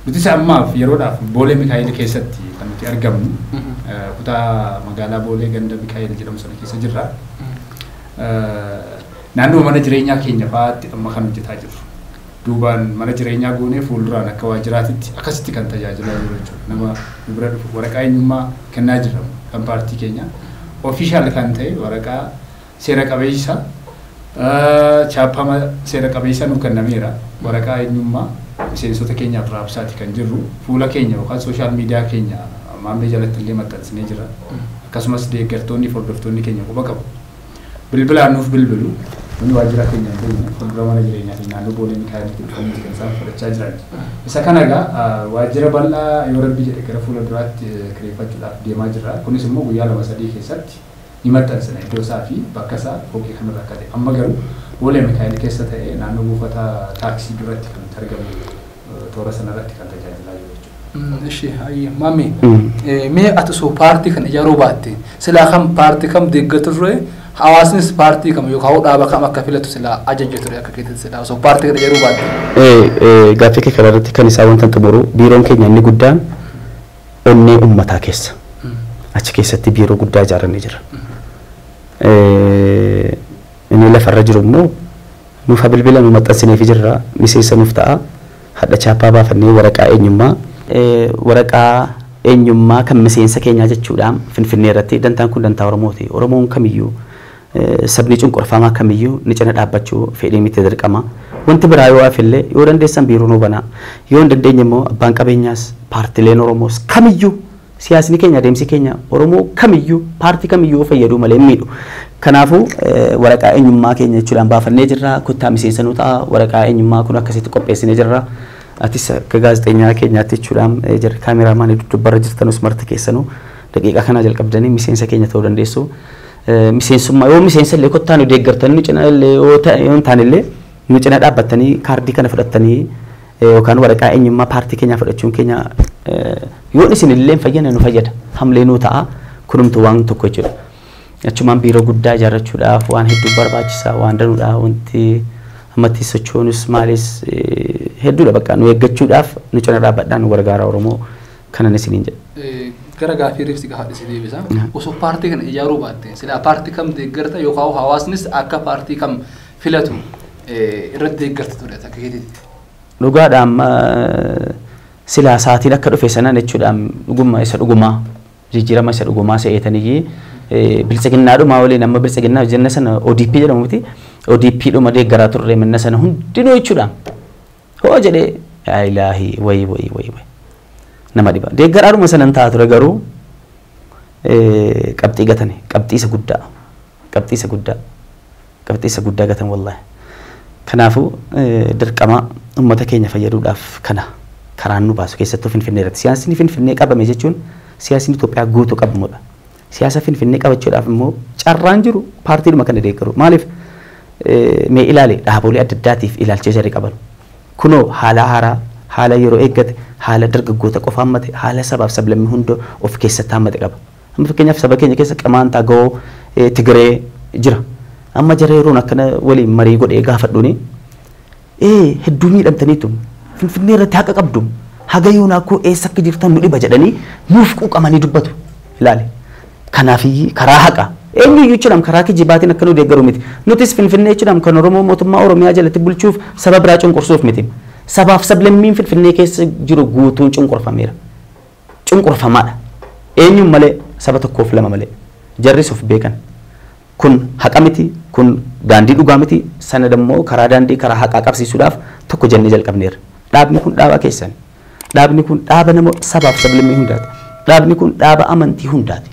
Nutis ammaaf yeroodhaaf Boolee Mikaa'el keessatti kan nuti argamnu kutaa magaalaa Boolee ganda Mikaa'el jedhamu sana keessa jirra. Naannoo mana jireenyaa keenya fa'aatti amma kan hojjetaa jirru. Duubaan mana jireenyaa goonee fuulduraan akka waajjiraatitti akkasitti kan tajaajilaa jiru jechuudha. Nama nu bira dhufu waraqaa eenyummaa kennaa jirra kan paartii keenya. Ofishaal kan ta'e waraqaa seera qabeessa chaappama seera qabeessa nu kennameera. Waraqaa eenyummaa miseensota keenyaaf raabsaati kan jirru. Fuula keenya yookaan sooshaal miidiyaa keenya maammee jalatti illee maxxansinee jira. Akkasumas deeggartoonni fi hordoftoonni keenya quba qabu. Bilbilaan nuuf bilbilu. Namni waajjira keenya hin fuuldura mana jireenyaa keenya naannoo Boolee Mikaa'elitti dhufanii kan isaan fudhachaa jiran. Isa kana egaa waajjira bal'aa yoo rabbi jedhe gara fuula duraatti kireeffachuudhaaf deemaa jirra. Kunis immoo guyyaa 2-3 keessatti ni maxxansina iddoo isaa fi bakka isaa fooqee kanarra akka ta'e. Amma garuu Boolee Mikaa'el keessa ta'ee naannoo buufata taaksii duratti kan nuti argamu toora sanarratti kan tajaajilaa jiru jechuudha. Ishi ayyi maami mee ati osoo paartii kana ijaaruu baatte silaa kam paartii kam deeggartu ture hawaasnis paartii kam yookaan dhaaba kam akka filatu silaa ajajje ture akka keetti silaa osoo paartii kana ijaaruu baatte. Gaaffii kee kanarratti kan isaa wanta xumuru biiroon keenya inni guddaan onnee uummataa keessa. Achi keessatti biiroo guddaa ijaarannee jira. Inni lafarra jiru immoo nuuf bilbila nu maxxansineef jirra miseensa nuuf ta'a. Hadha chaappaa baafannee waraqaa eenyummaa waraqaa eenyummaa kan miseensa keenyaa jechuudhaan Finfinnee irratti dantaan kun dantaa Oromooti. Oromoon kamiyyuu sabni cunqurfamaa kamiyyuu ni cina dhaabbachuu fedhii miti dirqama. Wanti biraa yoo hafillee yoo dandeessan biiroo nu banaa. Yoo hin dandeenye immoo abbaan qabeenyaas paartileen Oromoos kamiyyuu siyaasni keenya adeemsi keenya Oromoo kamiyyuu paartii kamiyyuu fayyaduu malee hin miidhu. Kanaafuu waraqaa eenyummaa keenya jechuudhaan baafannee jirra. Kottaa miseensa nu ta'a. Waraqaa eenyummaa kun akkasitti qopheessinee jirra. Atis akka gaazexeenyaa keenyaatti jechuudhaan jirra. Kaameraamaanii duddubarra jirtanus marti keessanuu daqiiqaa kana jalqabdanii miseensa keenya ta'uu dandeessu. Miseensummaa yoo miseensa illee kottaa nu deeggartanii nu cina illee yoo hin taane illee nu cina dhaabbattanii kaardii kana fudhattanii yookaan waraqaa eenyummaa paartii keenyaa fudhachuun keenya yoo isin illee hin fayyadne nu fayyada. Hamlee nuu ta'a. Kunumtu waan tokko jechuudha. Achumaan biiroo guddaa ijaarrachuudhaaf waan hedduu barbaachisaa waan danuudha wanti ammatti sochoonus maalis hedduudha bakka nu eeggachuudhaaf nu cina dhaabbadhaan nu gargaara Oromoo kanan isiniin jedha. Gara gaaffii reefsi gaafadhe si deebisa. Osoo paartii kana ijaaruu baatte silaa paartii kam deeggarta yookaan hawaasnis akka paartii kam filatu irratti deeggarta ture akka keetiitti. Dhugaadha amma silaa sa'aatiin akka dhufe sanaan jechuudha dhugummaa isa dhugumaa Jijjiirama isa dhugumaa se'eetaniyyii biltsiginnaadhuma waliin amma biltsiginnaa jenna sana ODP jedhamu miti ODP dhuma deeggaraa turre minna sana hundinuu jechuudha. Hoo jedhee yaa ilaahi wayi wayi wayi wayi nama dhiba. Deeggaraadhuma sanan ta'a ture garuu qabxii gatane qabxii isa guddaa qabxii isa guddaa qabxii isa guddaa gatan wallaahi. Kanaafuu dirqama uummata keenya fayyaduudhaaf kana karaan nu baasu keessattuu Finfinnee irratti. Siyaasni Finfinnee qabame jechuun siyaasni Itoophiyaa guutuu qabamudha. Siyaasa Finfinnee qabachuudhaaf immoo carraan jiru paartiidhuma kana deeggaru. Maaliif mee ilaali dhaabolee adda addaatiif ilaalcha jarri qaban. Kunoo haala haaraa, haala yeroo eeggate, haala dargaggoota qofa hammate, haala sabaaf sablammii hunda of keessatti hammate qaba. Amma fakkeenyaaf saba keenya keessa Qamaant, Agawoo, Tigree jira. Amma jara yeroon akkana waliin marii godhee gaafadhuuni hedduu miidhamtaniitu Finfinnee irratti haqa qabdu haga yoonaa koo eessa akka jirtan nu dhiba jedhanii nuuf quuqamanii dubbatu ilaali. Kanaafii karaa haqa eenyuyyuu jechuudhaan karaa kijibaatiin akka nu deeggaru miti. Nutis Finfinnee jechuudhaan kan Oromoo mootummaa Oromiyaa jalatti bulchuuf saba biraa cunqursuuf miti. Sabaaf sablammiin Finfinnee keessa jiru guutuun cunqurfameera. Cunqurfamaadha. Eenyuun malee saba tokkoof lama malee jarris of beekan. Kun haqa miti, kun daandii dhugaa miti, sana dammoo karaa daandii karaa haqaa qabsiisuudhaaf tokko jennee jalqabneerra. Dhaabni kun dhaaba keessan. Dhaabni kun dhaaba nama sabaaf sablammii hundaati. Dhaabni kun dhaaba amantii hundaati.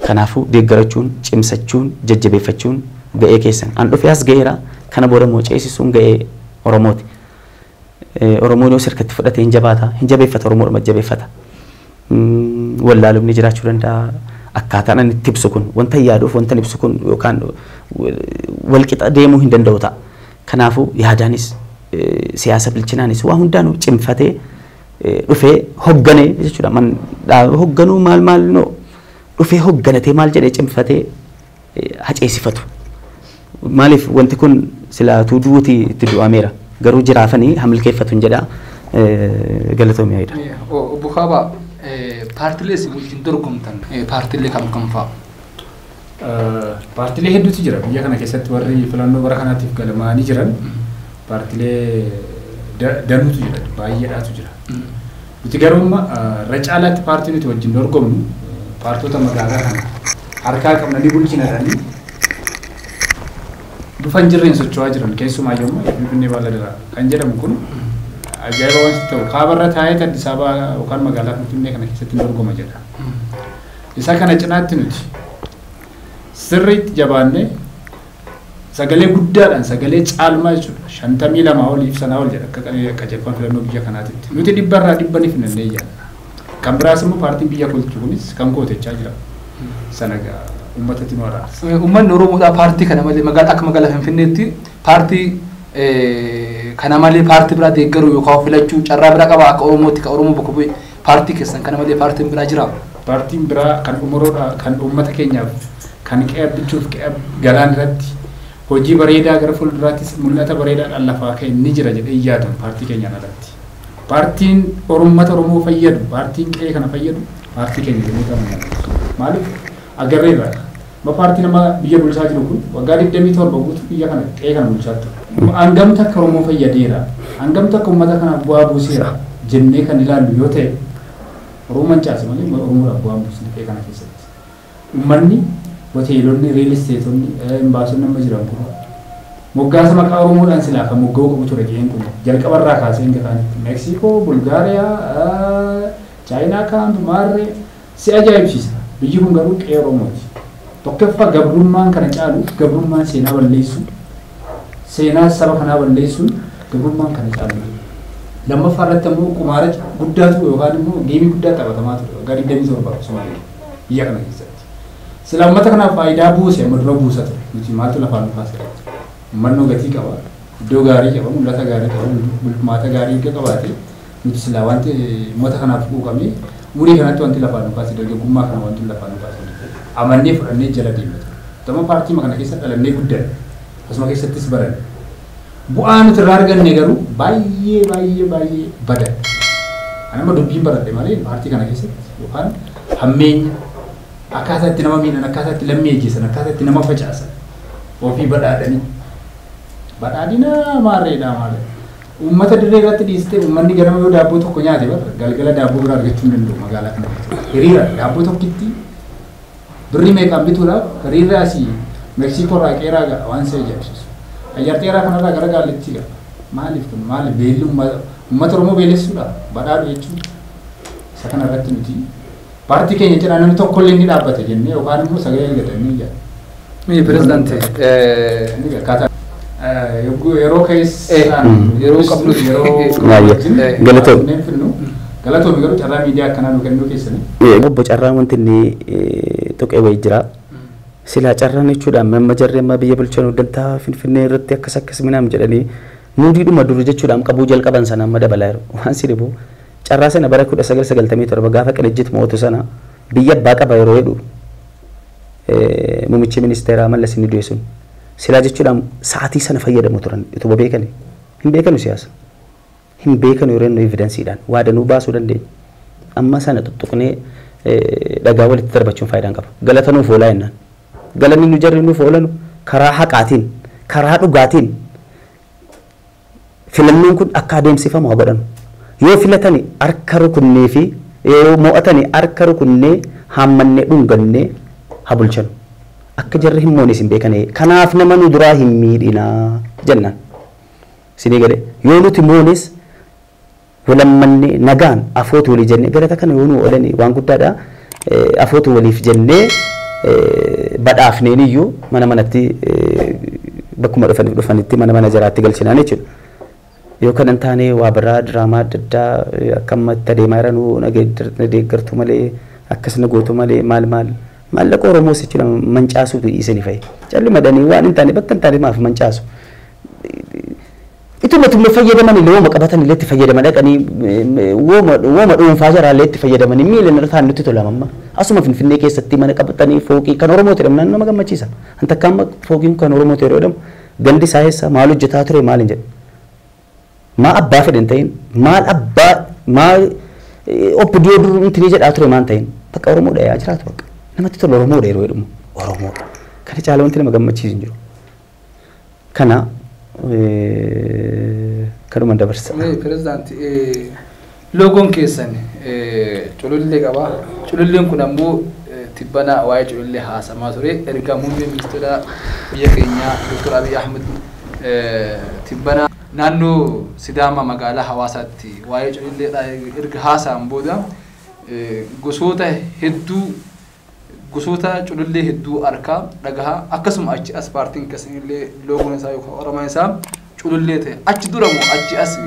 Kanaafuu deeggarachuun, cimsachuun, jajjabeeffachuun ga'ee keessan. An dhufee as ga'eera, kana booda immoo ceesisuun ga'ee Oromooti. Oromoon yoo sirkatti fudhate hin jabaata, hin jabeeffata, Oromoodhuma jabeeffata. Wallaalumni jiraachuu danda'a. Akkaataan ani itti ibsu kun wanta yaaduuf wanta ibsu kun yookaan walqixa deemuu hin danda'u ta'a. Kanaafuu yaadaanis siyaasa bilchinaanis waa hundaanuu cimfatee dhufee hogganee jechuudha. Man hogganuu maal maal noo dhufee hogganatee maal jedhee cimfatee haceessifatu. Maaliif wanti kun silaatuu duuti itti du'ameera. Garuu jiraafanii hamilkeeffatu hin jedhaa galatoomii ayida. Obbo Kaabaa paartilee isin wajjin dorgomtan paartilee kam kam fa'a? Paartilee hedduutu jira biyya kana keessatti warri filannoo bara kanaatiif galmaa'anii jiran paartilee danuutu jira baay'eedhaatu jira. Nuti garuu amma irra caalaatti paartii nuti wajjin dorgomnu paartota magaalaa kana harkaa qabnanii bulchina jedhanii dhufan jirreen socho'aa jiran keessumaa yommuu Finfinnee Baaladaraa kan jedhamu kun ajaa'iba waan ta'u kaabarra taa'ee Addis Ababaa yookaan magaalaa Finfinnee kana keessatti dorgoma jedha. Isa kana cinaatti nuti sirriitti jabaannee sagalee guddaadhaan sagalee caalmaa jechuudha 52 oliif sanaa ol jedha akka qajeelfama filannoo biyya kanaatitti. Nuti dhibbarraa dhibba ni filannee ijaarra. Kan biraas immoo paartiin biyya bulchu kunis kan kootechaa jira. Sana uummatatti nu araarsa. Uummanni Oromoodhaa paartii kana malee magaalaa akka magaalaa Finfinneetti paartii kana malee paartii biraa deeggaruu yookaan filachuu carraa biraa qaba akka Oromootti kan Oromoo bakka bu'e paartii keessan kana malee paartiin biraa jira. Paartiin biraa kan Oromoodhaa kan uummata keenyaaf kan qe'ee bichuuf qe'ee galaan irratti hojii bareedaa gara fuulduraattis mul'ata bareedaadhaan lafaa ka'e ni jira jedhee yaadu paartii keenyaan alatti. Paartiin uummata Oromoo fayyadu, paartiin qe'ee kana fayyadu, paartii keenya jennee qabna. Maaliif agarreerra. Ma paartii nama biyya bulchaa jiru kun waggaa 27 guutuu biyya kana qe'ee kana bulchaa ture. Hangamta akka Oromoo fayyadeera, hangamta akka uummata kanaaf bu'aa buuseera jennee kan ilaallu yoo ta'e Oromoo mancaase malee Oromoodhaaf bu'aa buusne qe'ee kana keessatti. Uummanni hoteelonni, riil isteetonni, imbaasonni amma jiran kun moggaasa maqaa Oromoodhaan silaa kan mogga'uu qabu ture qe'een kun jalqabarraa kaasee hanga kaanitti Meeksikoo, Bulgaariyaa, Chaayinaa kaantu maarree si ajaa'ibsiisa. Biyyi kun garuu qe'ee Oromooti. Tokkoffaa gabrummaan kana caalu gabrummaan seenaa balleessu seenaa saba kanaa balleessuun gabrummaan kana caalu. Lammaffaa irratti ammoo qumaara guddaatu yookaan immoo geemii guddaa taphatamaa ture waggaa 27 Somaaliyaa biyya kana keessatti. Sila uummata kanaaf faayidaa buuse amma dura buusa ture. Nuti maaltu lafaan nu kaase? Uummanni gatii qaba, iddoo gaarii qaba, mul'ata gaarii qaba, bulmaata gaarii qabaate nuti silaa wanti uummata kanaaf quuqamee umurii kanatti wanti lafaan nu kaase dargaggummaa kana wanti lafaan nu kaase amannee fudhannee jala deemna ture. Tama paartii kana keessa dhalannee guddanne asuma keessattis baranne. Bu'aa nuti irraa arganne garuu baay'ee baay'ee baay'ee bada. Ani amma dubbiin baradhe malee paartii kana keessatti yookaan hammeenya akkaataa itti nama miidhan, akkaataa itti lammii ajjeesan, akkaataa itti nama facaasan ofii badhaadhanii. Badhaadhina maarreedha maarree. Uummata dirree irratti dhiistee uummanni ganama yoo daabboo tokko nyaate bara galgala daabboo biraa argachuu hin danda'u magaalaa kana keessatti. Hiriira daabboo tokkitti birrii meeqaan bituudhaaf hiriirri asii Meksiikoo irraa qeeraa ga'a waan isa ajaa'ibsiisu. Ayyaar xeeraa kanarraa gara Gaallittii ga'a. Maaliif kun maaliif beelli uummata Oromoo beelessuudha badhaadhu jechuudha. Isa kana irratti nuti paartii keenya cinaa namni tokkollee ni dhaabbata jennee yookaan immoo sagalee argatanii jira. Mee pirezidaanti Akkaataa yeroo keessaan yeroo qabnu yeroo Galatoomi. Galatoomi garuu carraa miidiyaa akkanaa nu kennuu keessanii. Obbo Carraan wanti inni tuqee wayii jira. Silaa carraan jechuudhaan amma jarri amma biyya bulchan dantaa Finfinnee irratti akkas akkas minaam jedhanii nuudiidhuma dur jechuudhaan qabuu jalqaban sana amma dabalaa jiru. Waan si dhibu carraa sana bara 1997 gaafa Qinijjit mootu sana biyya abbaa qaba yeroo jedhu muummichi ministeeraa Mallas inni du'e sun silaa jechuudhaan sa'aatii sana fayyadamu turan utuma beekani. Hin beekanu siyaasa. Hin beekanu yeroo inni evidensiidhaan waa danuu baasuu dandeenya. Amma sana tuttuqnee dhagaa walitti darbachuun faayidaan qaba. Galata nuuf oolaa jennaan. Galanni nu jarri nuuf oolanu karaa haqaatiin, karaa dhugaatiin filannoon kun akka adeemsifamu haa godhanu. Yoo filatani harka rukunnee fi yoo mo'atani harka rukunnee haammannee dhungannee haa bulchanu. Akka jarri hin moones hin beekane. Kanaaf nama nu duraa hin miidhinaa jennaan. Isinii galee yoo nuti moones walammannee nagaan afootu walii jennee galata kana yoo nu oolani waan guddaadha. Afootu waliif jennee badhaafneen iyyuu mana manatti bakkuma dhufanitti mana mana jaraatti galchinaan jechuudha. Yoo kan hin taane waa biraa diraamaa adda addaa akka ammatti adeemaa jiran na deeggartu malee akkas na gootu malee maal maal maallaqa Oromoos jechuudha mancaasuutu dhiisanii fa'i. Calli madanii waan hin taane bakka hin taane maaf mancaasu. Ituma tumma fayyadaman illee wooma qabatan illee itti fayyadaman dhaqanii wooma dhuunfaa jaraa illee itti fayyadamanii miila irra taa'an nutti tola amma. Asuma Finfinnee keessatti mana qabatanii fooqii kan Oromooti jedhamu nama gammachiisa. An takka amma fooqiin kan Oromooti yeroo jedhamu gandi isaa eessa maal hojjetaa ture maal hin jedhu. Maa abbaa fedhe hin ta'in maal abbaa maal obbo Diyoo dur intinii jedhaa ture maal hin ta'in bakka Oromoodha yaa jiraatu bakka. Namatti tola Oromoodha yeroo jedhamu Oromoodha. Kana caalaa wanti nama gammachiisu hin jiru. Kana kanuma dabarsa. Pirezidaanti loogoon keessan culullee qaba. Cululleen kun ammoo tibbana waa'ee culullee haasamaa ture. Erga muummee ministeera biyya keenyaa Dr. Abiy Ahmed tibbana naannoo Sidaama magaalaa Hawaasaatti waa'ee cululleedha erga haasa'an booda gosoota hedduu gosoota culullee hedduu harkaa dhagahaa akkasuma achi as paartiin keessanillee loogoon isaa yookaan oromaan isaa culullee ta'e achi dura moo achi as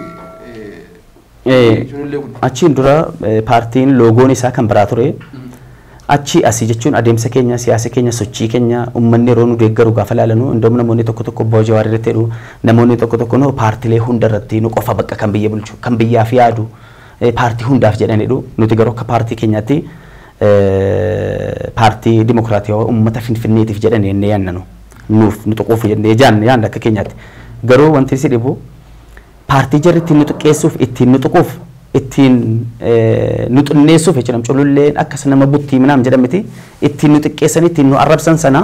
culullee kun? Achiin dura paartiin loogoon isaa kan biraa ture. Achi asii jechuun adeemsa keenya siyaasa keenya sochii keenya uummanni yeroo nu deeggaru gaafa ilaalanu indoom namoonni tokko tokko obbo Jawaar irratti jedhu namoonni tokko tokko nu paartilee hunda irratti nu qofa bakka kan biyya bulchu kan biyyaaf yaadu paartii hundaaf jedhanidhu nuti garuu akka paartii keenyaatti paartii dimokiraatawaa uummata Finfinneetiif jedhan jennee yaannanu nuuf nu tuquuf jennee yaanna akka keenyaatti garuu wanti si dhibu paartii jarri ittiin nu xiqqeessuuf ittiin nu tuquuf ittiin nu xinneessuuf jechuudha cululleen akkas nama buttii minaam jedhamiti ittiin nu xiqqeessan ittiin nu arrabsan sana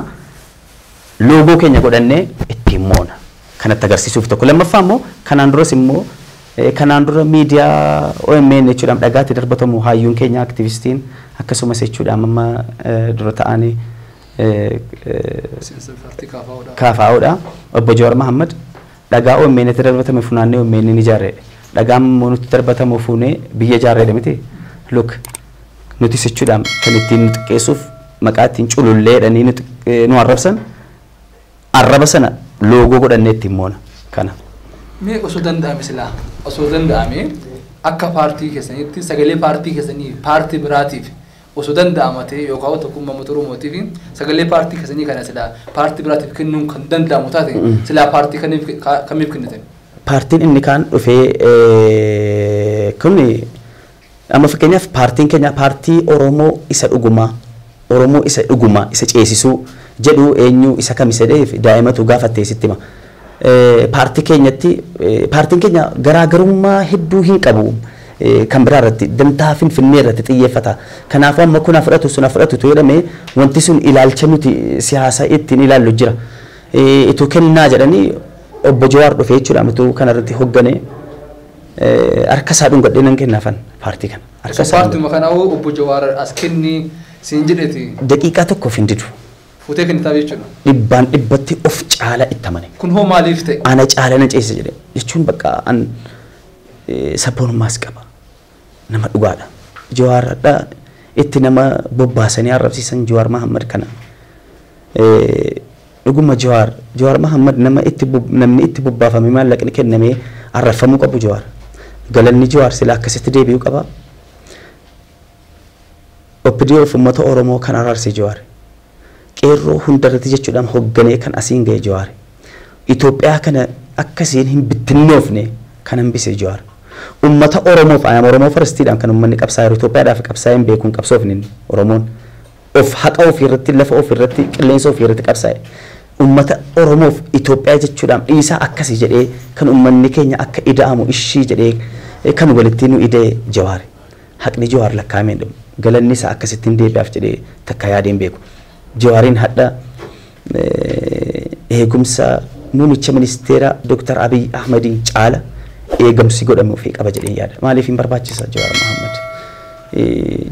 loogoo keenya godhannee ittiin moona kanatti agarsiisuuf tokko lammaffaa immoo kanaan duras immoo kanaan dura miidiyaa OMN jechuudhaan dhagaatti darbatamu hayyuun keenya aktivistiin akkasumas jechuudhaan amma dura ta'anii KFOdha. Obbo Jawaar Mohammad dhagaa OMN itti darbatame funaannee OMN ni ijaarreedha. Dhagaan immoo nutti darbatamu fuunee biyya ijaarreedha miti. Look nuti jechuudhaan kan ittiin nu xiqqeessuuf maqaa ittiin culullee jedhanii nu arrabsan arraba sana loogoo godhannee ittiin moona kana. Mee osoo danda'ame silaa osoo danda'ame akka paartii keessanitti sagalee paartii keessanii paartii biraatiif osoo danda'ama ta'e yookaan tokkummaa uummata Oromootiif sagalee paartii keessanii kana silaa paartii biraatiif kennuun kan danda'amu taate silaa paartii kamiif kennitan? Paartiin inni kaan dhufee kun amma fakkeenyaaf paartiin keenya paartii Oromoo isa dhugumaa Oromoo isa dhugumaa isa ceesisuu jedhu eenyu isa kam isa dheef daa'imatu gaafattee sitti hima. Paartii keenyatti paartiin keenya garaagarummaa hedduu hin qabu kan biraa irratti dantaa Finfinnee irratti xiyyeeffata. Kanaafuu amma kun fudhatu sun fudhatu jedhamee wanti sun ilaalcha nuti siyaasa ittiin ilaallu jira. Ituu kennaa jedhanii obbo Jawaar dhufee jechuudha utuu kanarratti hoggane Harka isaa dhungadhee nan kennaafan paartii kana. Harka isaa Paartii kana obbo Jawaar as kenni siin jedheeti. Daqiiqaa tokkoof hin didu. Fuutee kennitaaf jechuudha. Dhibbaan dhibbatti of caala itti amane. Kun hoo maaliif ta'e? Ana caala na ceesisa jedhe jechuun bakka an sabboonummaas qaba. Nama dhugaadha. Jawaar hadha itti nama bobbaasanii arrabsiisan Jawaar Mahammad kana. Dhuguma Jawaar Mahammad nama itti namni itti bobbaafame maallaqni kennamee arrabfamuu qabu Jawaar. Galanni Jawaar sila akkasitti deebi'uu qaba. OPDO fi uummata Oromoo kan araarsee Jawaar. Qeerroo hundarratti jechuudhaan hoogganee kan asiin ga'e Jawaar. Itoophiyaa kana akkasiin hin bittinnoofne kan hambise Jawaar. Uummata Oromoof ayyaam Oromoo farastiidhaan kan uummanni qabsaa'e Itoophiyaadhaaf qabsaa'e hin beekuun qabsoofne Oromoon. Of haqa ofii irratti lafa ofii irratti qilleensa ofii irratti qabsaa'e. Uummata Oromoof Itoophiyaa jechuudhaan dhiisaa akkasii jedhee kan uummanni keenya akka ida'amu ishii jedhee kan walitti nu ida'e Jawaar. Haqni Jawaar lakkaa'amee hin dhumu. Galanni isaa akkasittiin deebi'aaf jedhee takka yaadeen beeku. Jawaariin hadha eegumsa muummicha ministeera Dr. Abiy Ahmediin caala eegumsi godhamu ofii qaba jedhee yaada. Maaliif hin barbaachisa Jawaar Mahammad?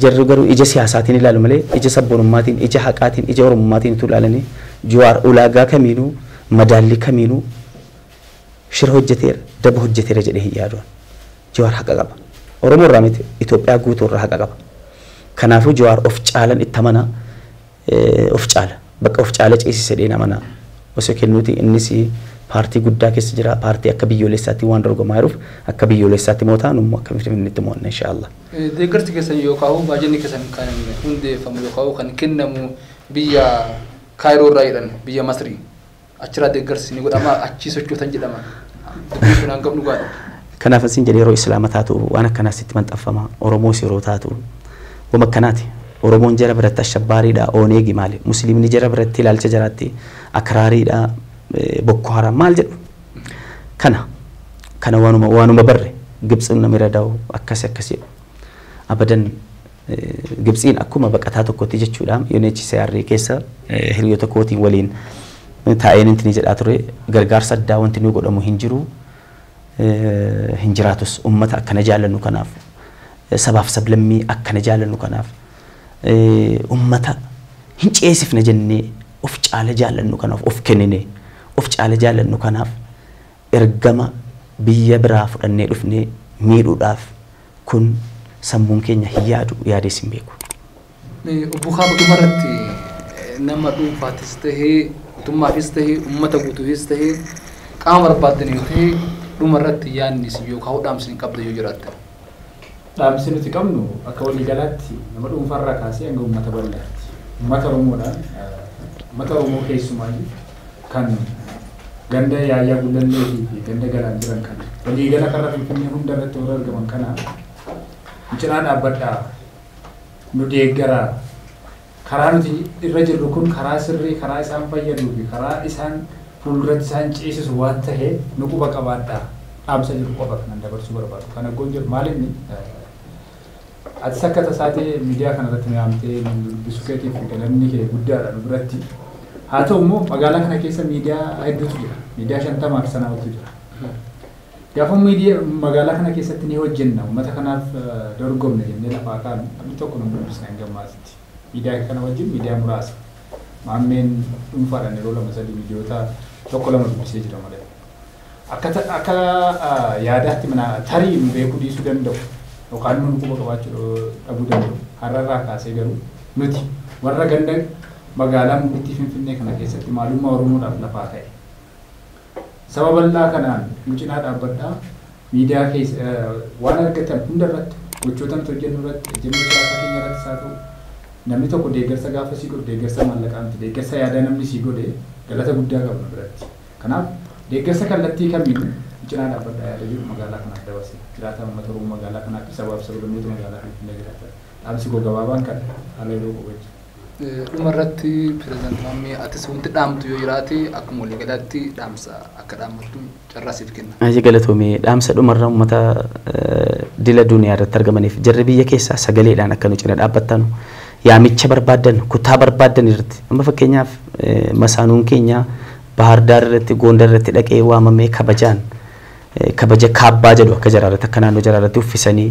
Jarri garuu ija siyaasaatiin ilaalu malee ija sabboonummaatiin, ija haqaatiin, ija oromummaatiin utuu ilaalanii Jawaar ulaagaa kamiinuu madaallii kamiinuu shira hojjeteera, daba hojjeteera jedhee hin yaadu. Jawaar haqa qaba. Oromoo irraa miti Itoophiyaa guutuu irraa haqa qaba. Kanaafuu Jawaar of caalan itti amana of caala. Bakka of caala ceesise jedheen amana. Osoo kennuuti innis paartii guddaa keessa jira. Paartii akka biyyoolessaatti waan dorgomaa jiruuf akka biyyoolessaatti moo taanu immoo akka Finfinneetti mo'anna inshaallah. Deeggarsi keessan yookaan baajinni keessan kan hundeeffamu yookaan kan kennamu biyya Kaayiroo irraa jedhan biyya Masrii. Achirraa deeggarsi ni godhama achii sochootan jedhama. Dubbiin kun hangam dhugaadha? Kanaaf isin jedhee yeroo Islaama taatu waan akkanaas itti maxxanfama. Oromoos yeroo taatu wama akkanaati. Oromoon jara biratti ashabbaariidha ooneegi maali. Musliimni jara biratti ilaalcha jaraatti akraariidha Boko Haram maal jedhu. Kana waanuma barre Gibxiin nama irra akkas akkas jedhu. Abadan Gibxiin akkuma baqataa tokkotti jechuudha UNHCR keessa hiriyoota kootiin waliin taa'een intini jedhaa ture gargaarsa addaa wanti nu godhamu hin jiru hin jiraatus ummata akkana jaallannu kanaaf sabaaf sablammii akkana jaallannu kanaaf ummata hin ceesifne jennee of caala jaallannu kanaaf of kennine of caala jaallannu kanaaf ergama biyya biraa fudhannee dhufnee miidhuudhaaf kun sammuun keenya hin yaadu yaadees hin beeku. Obbo Kaaba dhumarratti nama dhuunfaatis tahee mootummaafis tahee uummata guutuufis tahee qaama barbaaddanii tahee dhumarratti yaadni isin yookaan dhaamsi hin qabda yoo jiraatte. Dhaamsi nuti qabnu akka waliigalaatti nama dhuunfaarraa kaasee hanga uummata bal'aatti. Uummata Oromoodhaan uummata Oromoo keessumaayyuu kan ganda Yaayyaa Gullallee fi ganda Galaan jiran kana waliigala karra Finfinnee hunda irratti warra argaman kana cinaa dhaabbadhaa nu deeggaraa karaa nuti irra jirru kun karaa sirrii karaa isaan fayyaduu fi karaa isaan fuulduratti isaan ceesisu waan ta'eef nu quba qabaadhaa dhaamsa jiru qofa kanan dabarsuu barbaadu. Kana goon jiru maal inni atis akka tasaatee miidiyaa kanarratti nu yaamtee nu dubbisuu keetiif galanni kee guddaadha nu biratti. Haa ta'u immoo magaalaa kana keessa miidiyaa hedduutu jira. Miidiyaa 50 fi sanaa oltu jira. Gaafa miidiyaa magaalaa kana keessatti ni hojjenna uummata kanaaf dorgomne jennee lafaa kaanu namni tokko nu dubbisna hin gammaasitti. Miidiyaa kana wajjin miidiyaa muraasa. Maammeen dhuunfaadhaan yeroo 2-3 miidiyoota 1-2 dubbisee jira malee. Akka yaadaatti mana tarii nu beekuu dhiisuu danda'u yookaan nu quba qabaachuu dhabuu danda'u. Har'arraa kaasee garuu nuti warra ganda magaalaa mukkittii Finfinnee kana keessatti maalummaa Oromoodhaaf lafaa ka'e. Saba bal'aa kanaan nu cinaa dhaabbadhaa miidiyaa keessa waan argatan hunda irratti gochoota nuti hojjennu irratti ejjennoo siyaasaa keenya irrattis haa ta'u namni tokko deeggarsa gaafa sii godhu deeggarsa maallaqaa miti deeggarsa yaadaa namni sii godhe galata guddaa qabna biratti. Kanaaf deeggarsa kallattii kamiinuu nu cinaa dhaabbadhaa yaada jiru magaalaa kanaaf dabarse jiraataa uummata Oromoo magaalaa kanaaf sabaaf sablammoota magaalaa Finfinnee jiraatan dhaamsi koo gabaabaan kana haala yeroo qopheessu. Dhumarratti pirezidaanti Maammee atis wanti dhaamtu yoo jiraate akkuma waliigalaatti dhaamsa akka dhaammattu carraa siif kenna. Ayi galatoomee dhaamsa dhumarra uummata dila duniyaa irratti argamaniif jarri biyya keessaa sagaleedhaan akka nu cina dhaabbattanu yaamicha barbaaddan kutaa barbaaddan irratti amma fakkeenyaaf masaanuun keenya Bahar Daar irratti Gondar irratti dhaqee waamamee kabajaan Kabaja kaabbaa jedhu akka jaraarratti akka naannoo jaraarratti uffisanii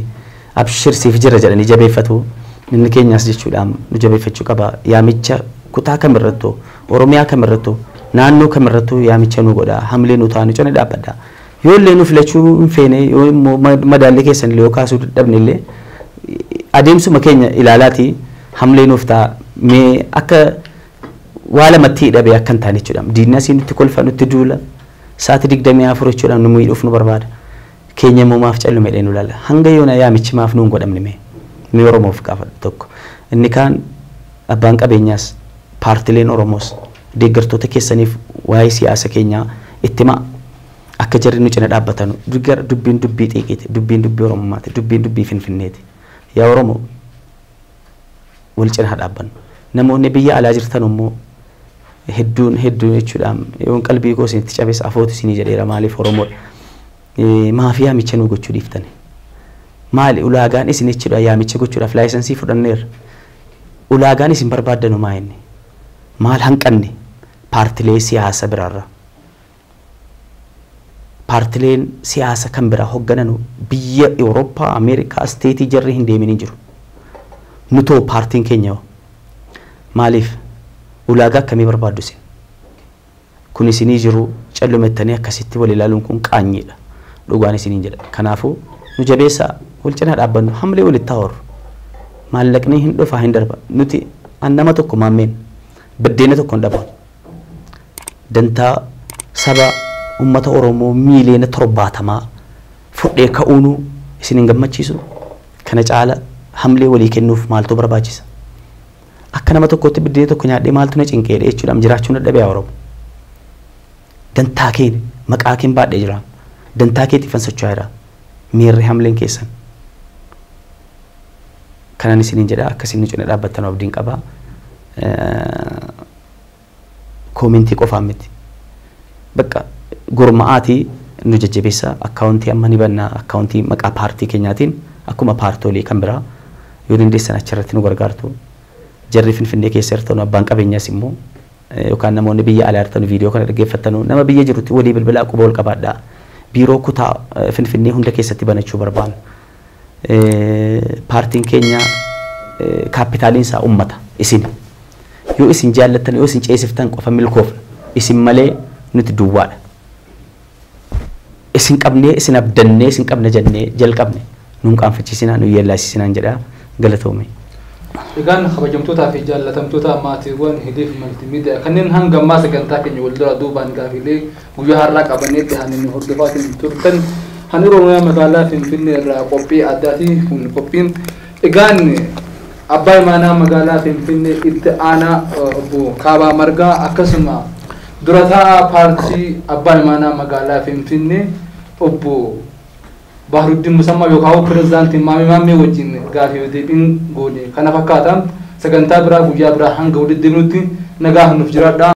abshirsiif jira jedhanii jabeeffatu. Inni keenyas jechuudhaan nu jabeeffachuu qaba. Yaamicha kutaa kamirrattuu, Oromiyaa kamirrattuu, naannoo kamirrattuu yaamicha nu godha. Hamilee nu ta'a, nu cina dhaabbadha. Yoo illee nu filachuu hin feene, yoo immoo madaalli keessan illee yoo kaasuu dadhabne illee adeemsuma keenya ilaalaatii hamilee nuuf ta'a. Mee akka waa lamatti hidhabee akka hin taane jechuudha. Diinni asii nutti kolfa, nutti duula. Sa'aatii 24 jechuudhaan nu miidhuuf nu barbaada. Keenya immoo maaf callume jedhee nu ilaala. Hanga yoona yaamichi maaf nuun godhamne mee? Mee Oromoof gaafadhu tokko. Inni kaan abbaan qabeenyaas paartileen Oromoos deeggartoota keessaniif waa'ee siyaasa keenyaa itti himaa. Akka jarri nu cina dhaabbatanu. Dubbiin dubbii xiiqiiti, dubbiin dubbii Oromummaati, dubbiin dubbii Finfinneeti. Yaa Oromoo wal cina haa dhaabbannu. Namoonni biyya alaa jirtan immoo hedduun hedduun jechuudhaan yoon qalbii koo isinitti cabes afootu isinii jedheera maaliif Oromoodha. Maaf yaamicha nu gochuu dhiiftani? Maali ulaagaan isin jechuudha yaamicha gochuudhaaf laayisensii fudhanneerra. Ulaagaan isin barbaaddanu maa inni? Maal hanqanne paartilee siyaasa biraarra? Paartileen siyaasa kan biraa hooggananu biyya Awurooppaa, Ameerikaa, isteetii jarri hin deemin hin jiru. Nutoo paartiin keenya hoo? Maaliif? Ulaagaa akkamii barbaaddu isin? Kun isinii jiru callumettanii akkasitti wal ilaaluun kun qaanyiidha. Dhugaan isiniin jedha. Kanaafuu nu jabeessaa wal cinaa dhaabbannu hamilee walitti haa horru. Maallaqni hin dhufa hin darba. Nuti an nama tokko maammeen biddeena tokko hin dhabu. Dantaa saba uummata Oromoo miiliyoona 70 fudhee ka'uunuu isin hin gammachiisu. Kana caala hamilee walii kennuuf maaltu barbaachisa? Akka nama tokkotti biddeena tokko nyaadhee maaltu na cinqeedha jechuudhaan jiraachuun dadhabee yaa Oromoo. Dantaa kee maqaa keen baadhee jira. Dantaa keetiif an socho'aa jira. Miirri hamileen keessan. Kanan isiniin jedha akka isin nu cina dhaabbattan abdiin qaba. Koomentii qofaan miti. Bakka gurmaa'aatii nu jajjabeessa akkaawuntii amma ni banna akkaawuntii maqaa paartii keenyaatiin akkuma paartoolee kan biraa yoo dandeessan achirratti nu gargaartu. Jarri Finfinnee keessa jirtan abbaan qabeenyaas immoo yookaan namoonni biyya alaa jirtan viidiyoo kana dhaggeeffattanu nama biyya jirutti walii bilbilaa quba wal qabaadhaa. Biiroo kutaa Finfinnee hunda keessatti banachuu barbaanna. Paartiin keenya kaapitaaliin isaa uummata isin. Yoo isin jaallattan yoo isin ceesiftan qofa milkoofna. Isin malee nuti duwwaadha. Isin qabnee isin abdannee isin qabna jennee jalqabne nuun qaanfachiisinaa nu yeellaasisinaan jedha galatoome. Egaan kabajamtootaa fi jaallatamtoota maatiiwwan Hiliif Maltiimiidiyaa kanneen hanga ammaa sagantaa keenya wal dura duubaan gaafiilee guyyaa har'aa qabannee dhiyaanne nu hordofaatiin turtan han Oromiyaa magaalaa Finfinnee irraa qophii addaati kun qophiin egaan abbaa imaanaa magaalaa Finfinnee itti aanaa obbo Kaabaa Margaa akkasuma dura taa'aa paartii abbaa imaanaa magaalaa Finfinnee obbo Bahruddin Musammaa yookaan pirezidaantii Maamii Maammee wajjin gaafii deebiin goone kana fakkaata sagantaa biraa guyyaa biraa hanga walitti deebinutti nagaa nuuf jiraadhaa.